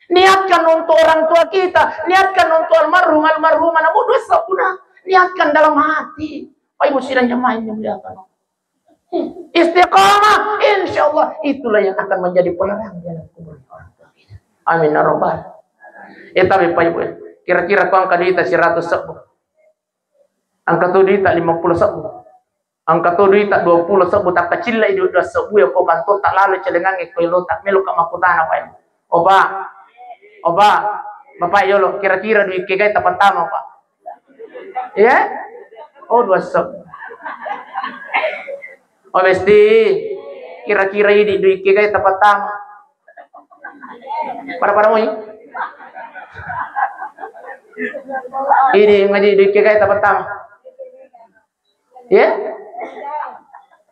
Niatkan untuk orang tua kita, niatkan untuk almarhum, almarhumah, namu dua cebu nah. Niatkan dalam hati. Pak Ibu sidang jamaah yang dimuliakan. Istiqamah, insya Allah itulah yang akan menjadi penerang di alam kubur orang tua kita. Amin ya rabbal. Eh, tapi Pak Ibu, kira-kira ko angka duita seratus sebu, angka tu duita lima puluh sebu, angka tu duita dua puluh sebu, takkacillai duit dua sebu ya ko kanto tak lalu celengangnge ko elo tak melo ka makkutana, Pak Ibu. Opa, opa, Bapak yolo, kira-kira duit kegai tapattama, Pak? Iya? Oh, dua sep. Oh, Besti, kira-kira idi duit kegai tapattama? Pada-pada moi. Idi ngaji duit kegai tapattama? Ya?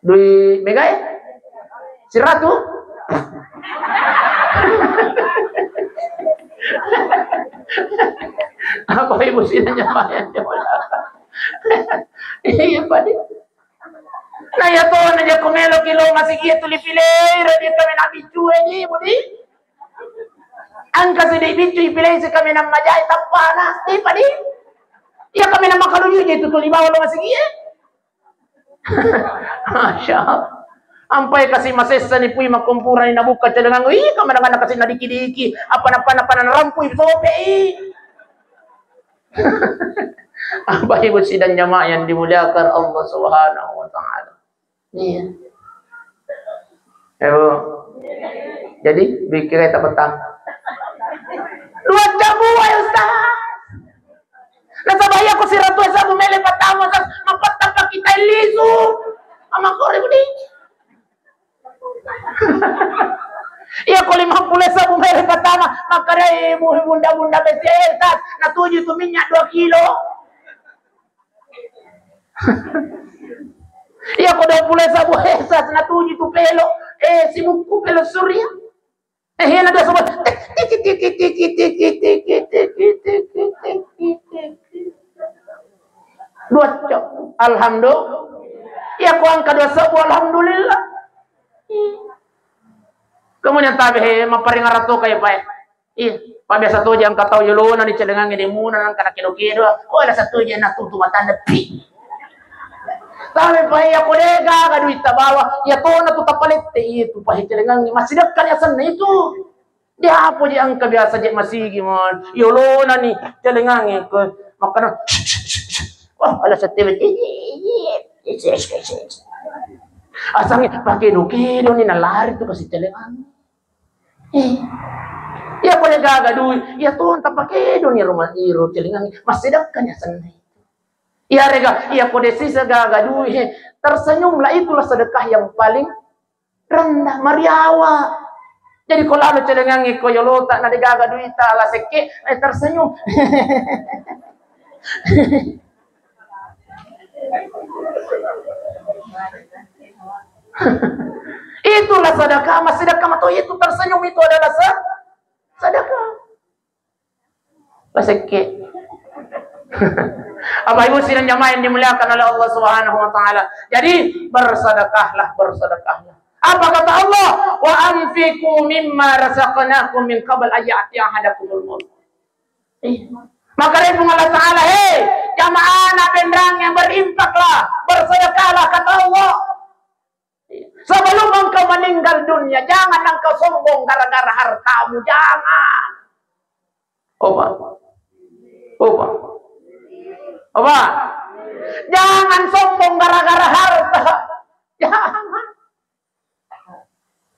Dui megai? Siratu? Apa ibu sini nyawa yang jawab? Iya, Pak, di. Nah, ya toh, na jako melo kilo masih iya tuli pilih, dia kami nabi cuy, Budi. Engka seddi biccu ipilei si kaminang majai tappana, tipa di. Iya kaminang makaluju je tu tuli bawang lo masigie. Masya Allah. Ampai kasi masessa ni pui makompurani nabuka celengang. Ih, kamanang-manang kasi nadiki-diki. Apa napa-napa narampui sope i. Apa ibu sidang jamaah yang dimuliakan Allah Subhanahu wa Ta'ala? Iya. Eh, Bu. Jadi, bikin kita petang. Dua jam buah, ya, Ustaz. Nasaba iya ko siratu sabu mele petang, Ustaz. Apa tanpa kita lisu? Ama kore budi. Iya ko lima puluh sabu mele petang, maka dai bunda-bunda besi, eh, Ustaz. Natuju tu minyak dua kilo. Iya ko dua puluh sabu hesas natuju tu pelo, eh, sibukku pelo surya. Eh, iya na dua sabu. Dua cok. Alhamdulillah. Iya ko angka dua sabu, alhamdulillah. Kemudian tabe he maparing arato kai pae. Ih, pa biasa toja engka tau yolona ni celengangnge de muna nangka nakedo-kedo. Oh, ada satu je natutu matanda pi. Tapi pa iya ko de gaga duit tabawa, iya tona tu tapalette iya tu pa celengangnge masih dekat ya senna itu. Dia apa je engka biasa je masigi mon. Yolona ni celengangnge ko makkana. Wah, ada satu. Asangnge pakedo-kedo ni nalari tu kasi celengangnge. Eh. Iya pole gaga duit, iya tong tapakedo ni rumah iro celingang massedekah ni senna. Iya rega, iya pole sisa gaga duit, tersenyumlah, itulah sedekah yang paling rendah, mariawa. Jadi ko lalo celingang iko yolota na de gaga duita la sekke, eh, tersenyum. Itulah sedekah, mas sedekah atau itu tersenyum itu adalah se- sedekah. Pasekke. Bapak Ibu sidang jamaah yang dimuliakan oleh Allah Subhanahu wa Ta'ala. Jadi, bersedekahlah, bersedekahlah. Apa kata Allah? "Wa anfiqu mimma razaqnakum min qabl an ya'tiya ahadakumul maut." Iya. Maka dari Allah Ta'ala, "Hei, jamaah anak benrang yang berinfaklah, bersedekahlah," kata Allah. Sebelum engkau meninggal dunia, jangan engkau sombong gara-gara hartamu, jangan. Opa. Opa. Opa. Jangan sombong gara-gara harta. Jangan.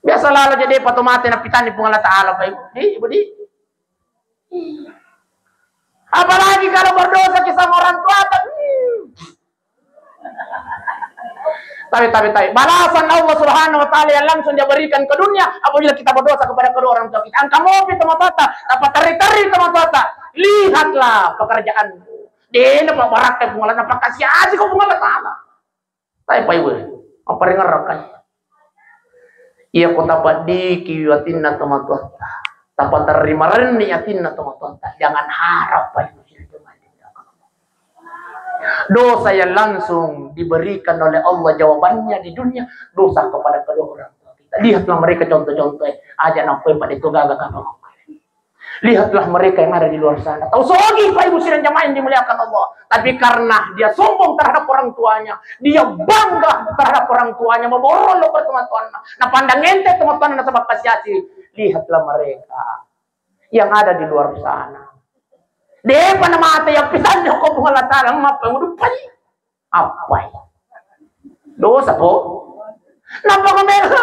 Biasa lalo jadi pato mate napitanni Puang Allah Ta'ala, Pak Ibu. Di, Ibu di. Apalagi kalau berdosa ki sama orang tua, tapi, tapi, tapi, tapi. Balasan Allah Subhanahu wa Ta'ala yang langsung dia berikan ke dunia apabila kita berdosa kepada kedua orang tua kita. Engka mopi tomatoatta, apa teri-teri tomatoatta. Lihatlah pekerjaanmu. Dena pa barakka Puang Allah, napakasiasi ko Puang Allah Ta'ala. Tapi Pak Ibu, apa dengar rakan? Iya ko tapaddiki atinna tomatoatta, tapaterri marenni atinna tomatoatta, jangan harap, Pak Ibu sidang jamaah yang dimuliakan Allah. Dosa yang langsung diberikan oleh Allah jawabannya di dunia, dosa kepada kedua orang tua kita. Lihatlah mereka contoh-contoh, eh, aja nappoi pada itu gagal kapang. Lihatlah mereka yang ada di luar sana. Tau sogi, Pak Ibu sidang jamaah yang dimuliakan Allah. Tapi karena dia sombong terhadap orang tuanya, dia bangga terhadap orang tuanya, maborro lo pertemuan tuanna. Napandang ente teman tuanna nasaba kasiasi. Lihatlah mereka yang ada di luar sana. Depa na mate yang pisanna ko Puang Allah Taala, mappa mudupai. Appai? Dosa, po? Napa ko melo?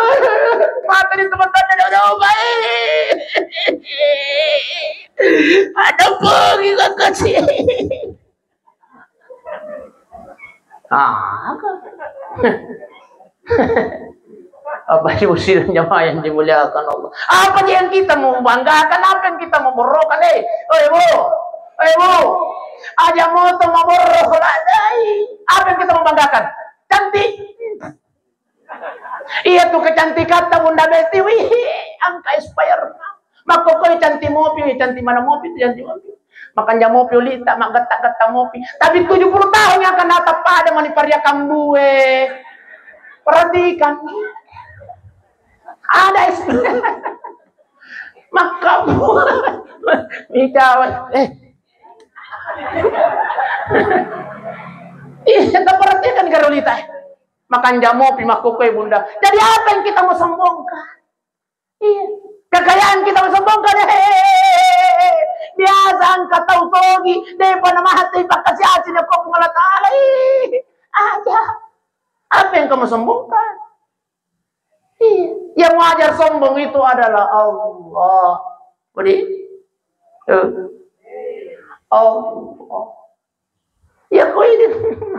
Mate di tempat tanda jauh-jauh, pai. Ada pergi kakak sih. Ah, apa? Apa sih usiran jamaah yang dimuliakan Allah? Apa sih yang kita mau banggakan? Apa yang kita mau borrokan? Eh, oh, Ibu. Oh, Ibu. Aja moto maborro ladai. Apa yang kita mau banggakan? Cantik. Iya tuh kecantikan ta Bunda Besti, wih, angka expire. Makkokoi cantik mopi, wih, cantik mana mopi, cantik mopi. Makanja mopi ulita, maggetta-getta mopi. Tapi tujuh puluh tahun yang akan datang pada mani paria kambue. Perhatikan. Ada expire. Makkabu. Micawa. Eh. Iya, kita perhatikan karo ulita. Makanja mopi makkokoi Bunda. Jadi apa yang kita mau sombongkan? Iya. Kekayaan kita mau sombongkan. Hehehe. Biasa angka tau sogi, depa na mate pakkasi-asi na ko Puang Allah Taala. Ih, aja. Apa yang kamu sombongkan? Iya. Yang wajar sombong itu adalah Allah. Budi? Eh. Allah. Ya, kau ini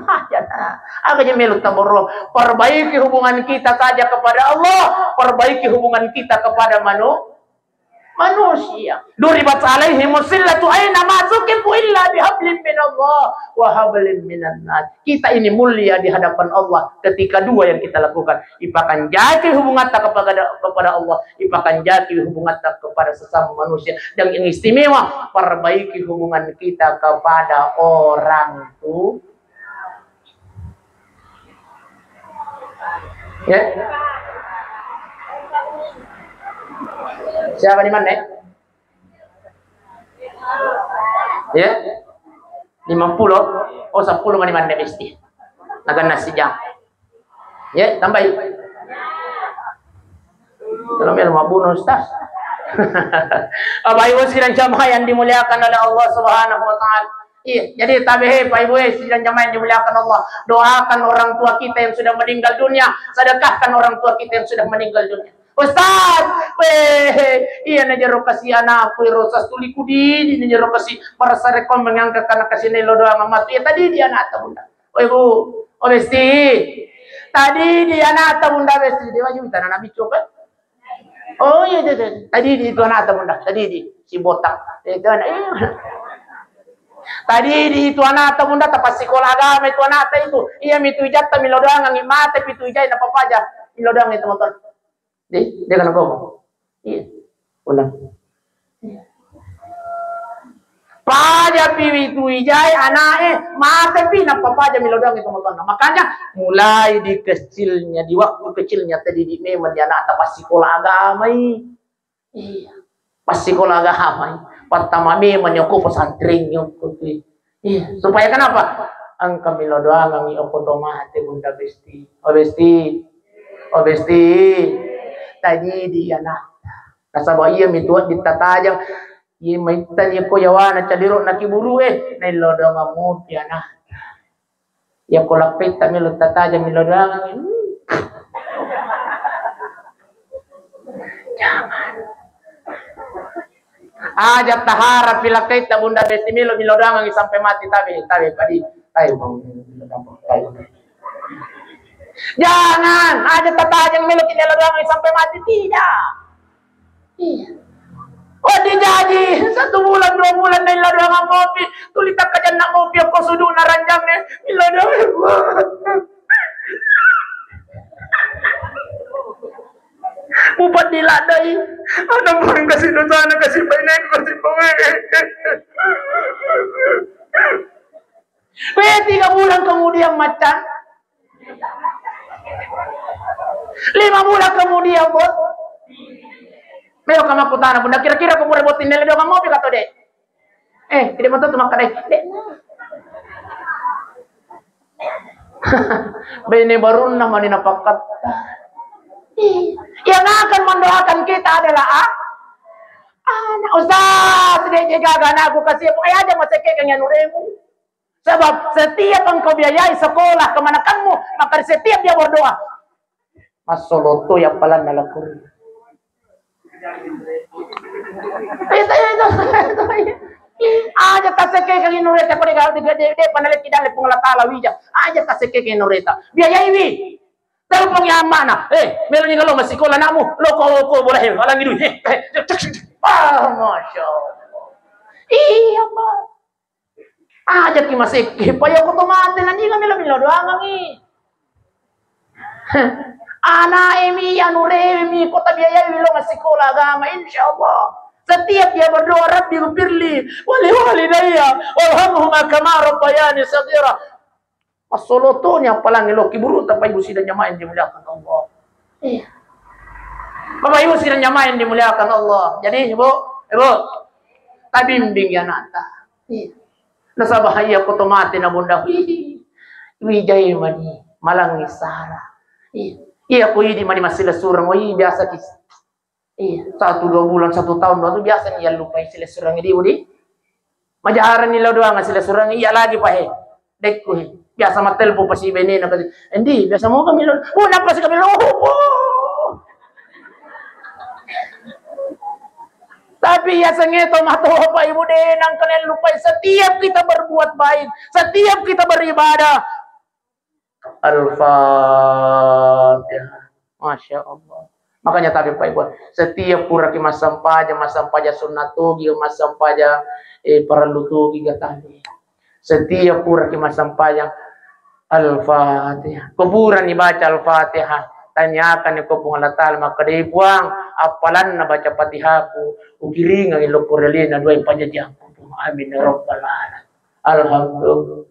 aja, nah. Aga je melu taborro. Perbaiki hubungan kita saja kepada Allah, perbaiki hubungan kita kepada manu-, manusia. Duribat alaihi musillatu aina ma sukifu illa bihablin minallah wa hablin minannas. Kita ini mulia di hadapan Allah ketika dua yang kita lakukan. Ipakanjaki hubungatta kepada, kepada Allah, ipakanjaki hubungatta kepada sesama manusia, dan yang istimewa, perbaiki hubungan kita kepada orang tu-, ya. Siapa di mana? Ya. Lima puluh. Oh, sepuluh mani manne besti. Naganna sijang. Ya, tambahi. Kalau melo mabbunuh, Ustaz. Bapak Ibu sidang jamaah yang dimuliakan oleh Allah Subhanahu wa Ta'ala. Iya, jadi tabe he, Pak Ibu, eh, sidang jamaah yang dimuliakan Allah. Doakan orang tua kita yang sudah meninggal dunia, sedekahkan orang tua kita yang sudah meninggal dunia. Ustaz, weh, iya na jero kasi anakku, ero Ustaz, tuli kudidi na jero kasi, barasa rekko mengangkat kana kasi nelo doang amat. Iya tadi di anakta Bunda. Weh, Bu, oh, Besti. Tadi di anakta Bunda Besti, dia wajib tanah Nabi coba. Oh iya, iya, iya. Tadi di itu anakta Bunda, tadi di si botak. Eh, itu anak, iya. Tadi di itu anakta Bunda, tapas sekolah agama itu anakta itu. Iya, mitu ijatta milo doang, angin mate, pitu ijai, napa paja. Milo doang itu motor. Deh, dia kena ngomong. Iya. Ulang. Paja pi itu ijai, anae, mate pi, napa paja milo doang itu motor. Makanya, mulai di kecilnya, di waktu kecilnya, tadi di memang di anak, tapas sekolah agama i. Iya. Pas sekolah agama, pattama memang nyoko pesantren nyoko tu. Iya. Supaya kenapa? Engka milo doangangi oko to mate Bunda Besti. Oh Besti. Oh Besti. Tadi di anak. Nasaba iya mitu dittatajang. Iya maittani ko yawana caliro na kiburu eh. Naillo doangang mopi anak. Iya ko lappetta melo tatajang melo doangang. Jangan. Aja taharap pi lakkaitta Bunda Besti melo melo doangang sampai mati tabe tabe padi. Tabe bang. Jangan, aja tatajang melo melo doangang sampai mati tidak. Iya. Oh, dijaji satu bulan, dua bulan, naillo doangang mopi. Tuli takkajanna mopi, okko suduna ranjangnge. Illa doang. Mupaddi laddai. Ana purang kasi dosana, kasi bainengku, kasi bawe. Weh, tiga bulan kemudian, macam. Lima bulan kemudian, Bot. Melo kamaku tana, Bunda, kira-kira ko pura botting nelle doang mau pika to, Dek? Eh, tidak betul tuh makan, eh. Dek. Bene barunna mani napakkatta. Yang akan mendoakan kita adalah a-, anak. Ustaz, dek, jaga anakku, kasih, pokoknya aja masih kayak yang nuremu. Sebab setiap engkau biayai sekolah kemanakanmu, maka setiap dia berdoa, massoloto ya palan nalakuri. Itu, itu, itu, itu. Aja tasekekeng inureta, pada gede-gede, pada leki dalle Puang Allah Taala wija. Aja tasekekeng inureta. Biayai wi. Telepon ya ammana. Eh, melo ni lo masih sekolah anakmu. Lo ko, ko boleh, alangi duit. Eh, eh, cek, cek, cek. Ah, masya Allah. Iya, Pak. Aja ki masekke, paya ko to mate, na niga melo melo doangangi. Anaemi, anu rewemi, ko tabiayai lo massikola agama, insya Allah. Setiap dia berdoa, Rabbi gfirli wali walidayya warhamhuma kama rabbayani saghira. Massolotoni appalangi lo ki buruta, Bapak Ibu sidang jamaah yang dimuliakan Allah. Iya. Bapak Ibu sidang jamaah yang dimuliakan Allah. Jadi, Ibu, Ibu, tabimbing ya anakta. Iya. Nasaba iya ko to mate na Bunda. Hihi. Wijai mani, malangi sara. Iya. Iya ko idi mani masila surang. Oh, iya, biasa ki. Iya, satu dua bulan, satu tahun, dua tu biasa ni yang lupa silessurang di, Budi. Majaharan ni lo doang silessurang, iya lagi, Pak, he. Dekku, he. Biasa matelpo pasi bene na, Endi, biasa mau kami lo. Oh, napa sih kami lo? Oh, oh. Tapi ya sengeto mato, Bapak Ibu, deh, nang kalian lupai, setiap kita berbuat baik, setiap kita beribadah, Al-Fatihah. Masya Allah. Makanya tapi, Pak Ibu, setiap puraki massempajang, massempajang sunnah togi, massempajang, eh, parellu togi gatali. Setiap puraki massempajang, Al-Fatihah. Kuburan dibaca Al-Fatihah. Tanyakan ko Puang Allah Taala, makkeda, Puang, appalanna baca Fatihaku, ukiringangi lo puralina dua pajajianku, Puang. Amin ya rabbal alamin. Alhamdulillah.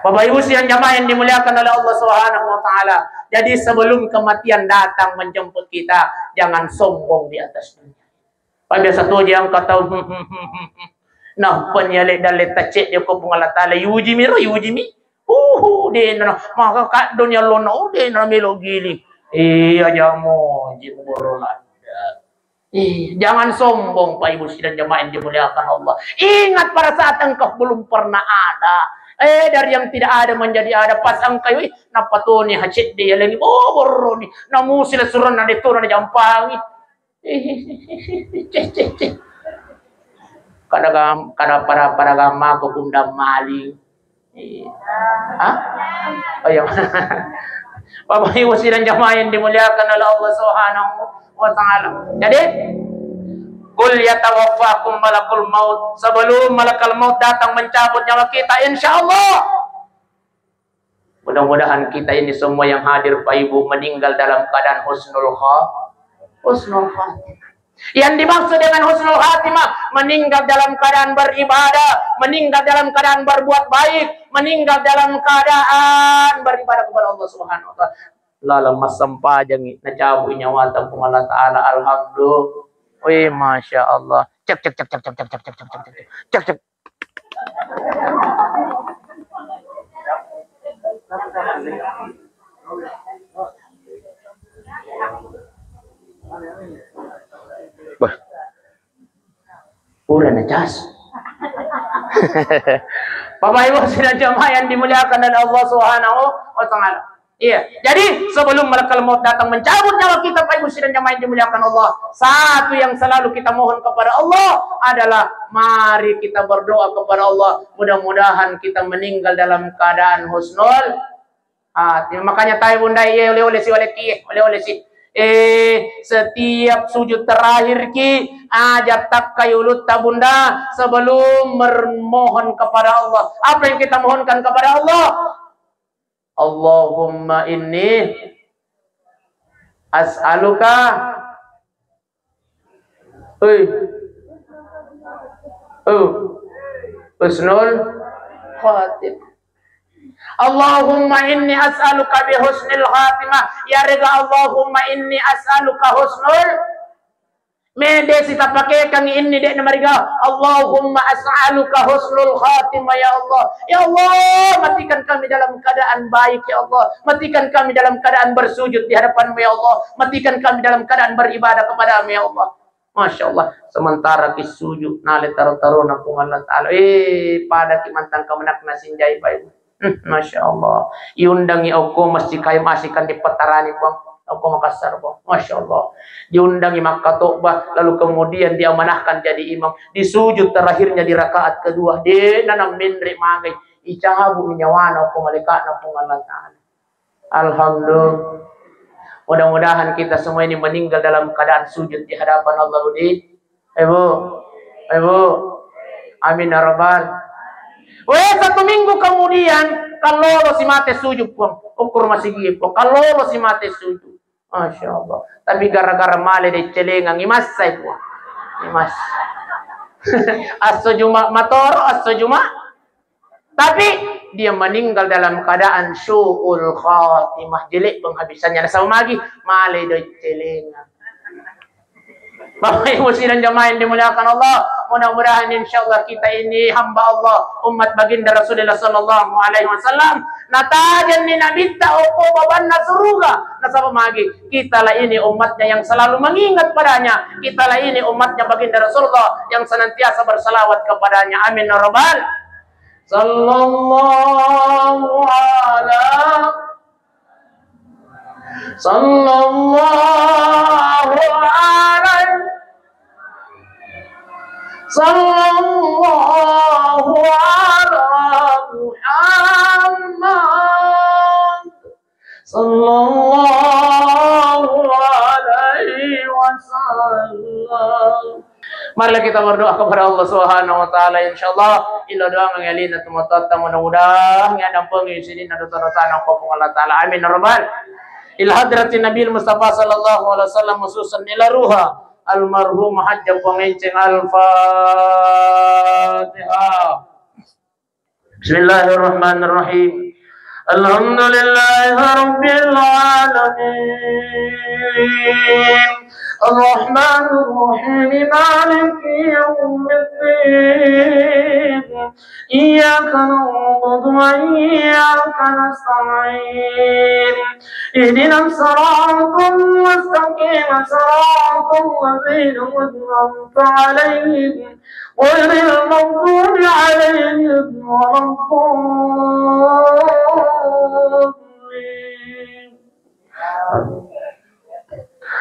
Bapak Ibu sidang jamaah yang dimuliakan oleh Allah Subhanahu wa Ta'ala. Jadi, sebelum kematian datang menjemput kita, jangan sombong di atas dunia. Pak, biasa tuh yang kata, nah, penyelek dan letak cek dia ko Puang Allah Taala, yujimi ro, yujimi. Uhu, dena, maka kak dunia lo, no, dena melo giling. Iya, jamu, jimu borolanda. Eh, jangan sombong, Pak Ibu sidang jamaah yang dimuliakan Allah. Ingat, pada saat engkau belum pernah ada, eh, dari yang tidak ada menjadi ada, pas engkau, ih, napatoni hacet de ya lagi, oh, boroni, namusi lesuran na detona jampangi. Eh, ceh, ceh, ceh. Kada gam-, kada pada, pada gamaku kundang maling. Iya. Hah? Oh, iya. Bapak Ibu sidang jamaah yang dimuliakan oleh Allah Subhanahu wa Ta'ala. Jadi, "Qul yatawaffakum malakul maut." Sebelum malakal maut datang mencabut nyawa kita, insya Allah. Mudah-mudahan kita ini semua yang hadir, Pak Ibu, meninggal dalam keadaan husnul kha-, husnul khatimah. Yang dimaksud dengan husnul khatimah, meninggal dalam keadaan beribadah, meninggal dalam keadaan berbuat baik, meninggal dalam keadaan beribadah kepada Allah Subhanahu wa Ta'ala. Lalang massempajangi, nacabu nyawata Puang Allah Ta'ala. Alhamdulillah. Wih, Masya Allah. Cek, cek, cek, cek. Bah. Pura na cas. Bapak Ibu sidang jamaah yang dimuliakan oleh Allah Subhanahu wa Ta'ala. Iya, jadi sebelum malakal maut datang mencabut nyawa kita, Pak Ibu sidang jamaah yang dimuliakan Allah, satu yang selalu kita mohon kepada Allah adalah mari kita berdoa kepada Allah, mudah-mudahan kita meninggal dalam keadaan husnul khatimah. Makanya tae Bunda, iya, oleh-oleh si, oleh ki, oleh-oleh si. Eh, setiap sujud terakhir ki, aja takkai ulutta Bunda sebelum memohon kepada Allah. Apa yang kita mohonkan kepada Allah? Allahumma inni as'aluka Hei. Oh. Husnul khatimah. Allahumma inni as'aluka bi husnil khatimah. Yarega Allahumma inni as'aluka husnul, mede sitapakekangngi inni de' namariga. Allahumma as'aluka husnul khatimah, ya Allah. Ya Allah, matikan kami dalam keadaan baik, ya Allah. Matikan kami dalam keadaan bersujud di hadapan-Mu, ya Allah. Matikan kami dalam keadaan beribadah kepada-Mu, ya Allah. Masya Allah, sementara ki sujud nale taro-tarona Puang Allah Ta'ala. Eh, pada ki mantang kemenakna sinjai pai. Hmm, Masya Allah. Iundangi okko masjid kayu masih kan dipetarani, Puang. Okko Makassar, Puang. Masya Allah. Diundangi makkatobba, lalu kemudian diamanahkan jadi imam. Di sujud terakhirnya di rakaat kedua, de' nanang menre' magai. Icabu ni nyawana okko malaikatna Puang Allah Ta'ala. Alhamdulillah. Mudah-mudahan kita semua ini meninggal dalam keadaan sujud di hadapan Allah, Budi. Ibu, Ibu. Amin ya rabbal. Weh, satu minggu kemudian, kallolo si mate sujud, Puang. Ukur masigi, Puang. Kallolo si mate sujud. Masya Allah. Tapi gara-gara male de' celengang, imassai, Puang. Imassai. Asso Juma' matoro, asso Juma'. Tapi dia meninggal dalam keadaan su'ul khatimah, jelek penghabisannya. Nasaba magi, male de' celengang. Bapak Ibu sidang jamaah yang dimuliakan Allah, mudah-mudahan insya Allah kita ini hamba Allah, umat baginda Rasulullah sallallahu alaihi wasallam, natajenni nabitta okko babanna suruga. Nasaba magi, kitalah ini umatnya yang selalu mengingat padanya, kitalah ini umatnya baginda Rasulullah yang senantiasa bersalawat kepadanya. Amin ya rabbal. Sallallahu ala, sallallahu alaihi, sallallahu ala Muhammad. Sallallahu alaihi wasallam. Marilah kita berdoa kepada Allah Subhanahu wa Ta'ala. Insyaallah, ilo doa mengalina teman-teman, mudah-mudahan ya dampeng isininna dosa-dosana ko Allah Ta'ala. Amin ya rabbal. Ila hadratin Nabi Mustafa sallallahu alaihi wasallam, khususan ila ruha almarhum Hajjah Puang Enceng. Al-Fatihah. بسم الله الرحمن الرحيم. الحمد لله رب العالمين. الرحمن الرحيم. مالك يوم الدين. إياك نعبد وإياك نستعين. اهدنا الصراط المستقيم. صراط الذين أنعمت عليهم غير المغضوب عليهم ولا الضالين.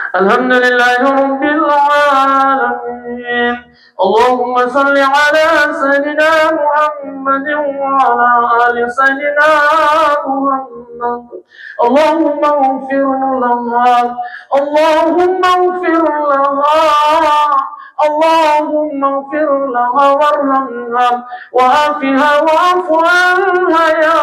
الحمد لله رب العالمين. اللهم صل على سيدنا محمد وعلى آل سيدنا محمد. اللهم اغفر لها. اللهم اغفر لها. اللهم اغفر لها وارحمها وعافها واعف عنها يا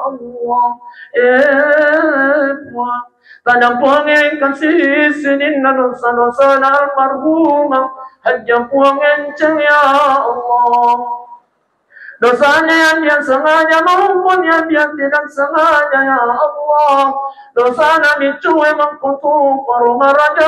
الله. Eh, Puang. Tadampuangeng kasi sininna dosa-dosana almarhumah Hajjah Puang Enceng ya Allah. Dosana yang dia sengaja maupun yang dia tidak sengaja, ya Allah. Dosana micue mangkutu paro maraja,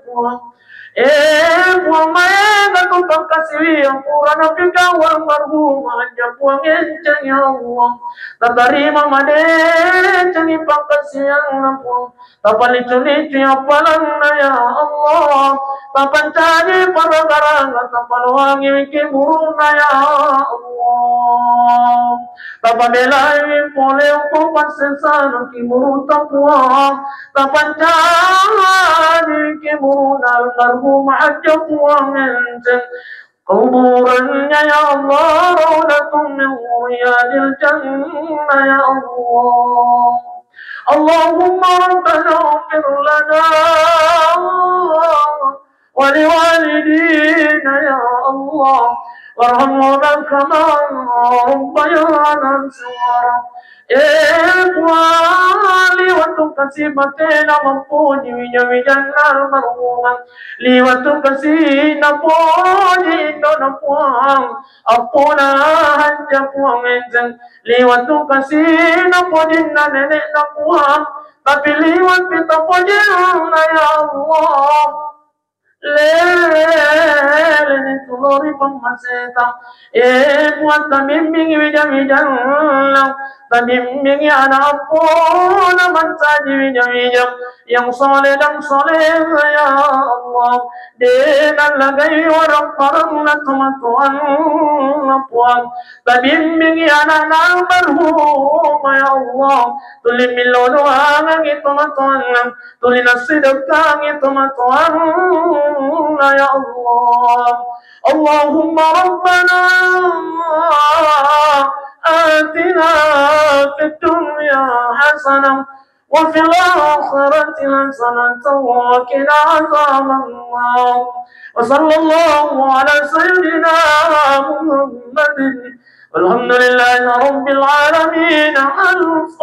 Puang. Eh, Puang, maega tu pangkasiwi yang pura napigau almarhum Hajjah Puang Enceng, ya Allah. Tatarima madecengi pangkasiwianna, Puang. Tapalicu-licu appalanna, ya Allah. Tapancaji paragaraga, tapaloangi kiburuna, ya Allah. Tapabelai pole ko passesana kiburutta, Puang. Tapancaji kiburuna almarhum Hajjah Puang Enceng. Kuburannya, ya Allah, raudhatun min riyadil jannah, ya Allah. Allahumma rabbana ighfir lana wa liwalidina, ya Allah, warhamhuma kama rabbayana shighara. Eh, Puang, liwattu kasi batena mappoji wija-wijanna almarhumang. Liwattu kasi napoji indona Puang, appona Hajja Puang Enceng. Liwattu kasi napojinna nenekna Puang, tapi liwat pita pojinna, ya Allah. Leleni tulori pammaseta. Eh, Puang, tabimbingi wija-wijanna, tabimbingi ana appona mancaji wija-wija yang soleh dan soleha, ya Allah. De nallagai warang-parang na tomatoanna Puang. Tabimbingi anakna almarhum, ya Allah. Tuli millau doangangi tomatoanna. Tuli nassidekkangi tomatoanna, ya Allah. Allahumma rabbana atina fid dunya hasanah wa fil akhirati hasanah wa qina adzabannar. Wa sallallahu ala sayyidina Muhammadin. Walhamdulillahi rabbil alamin. Al-Fatihah.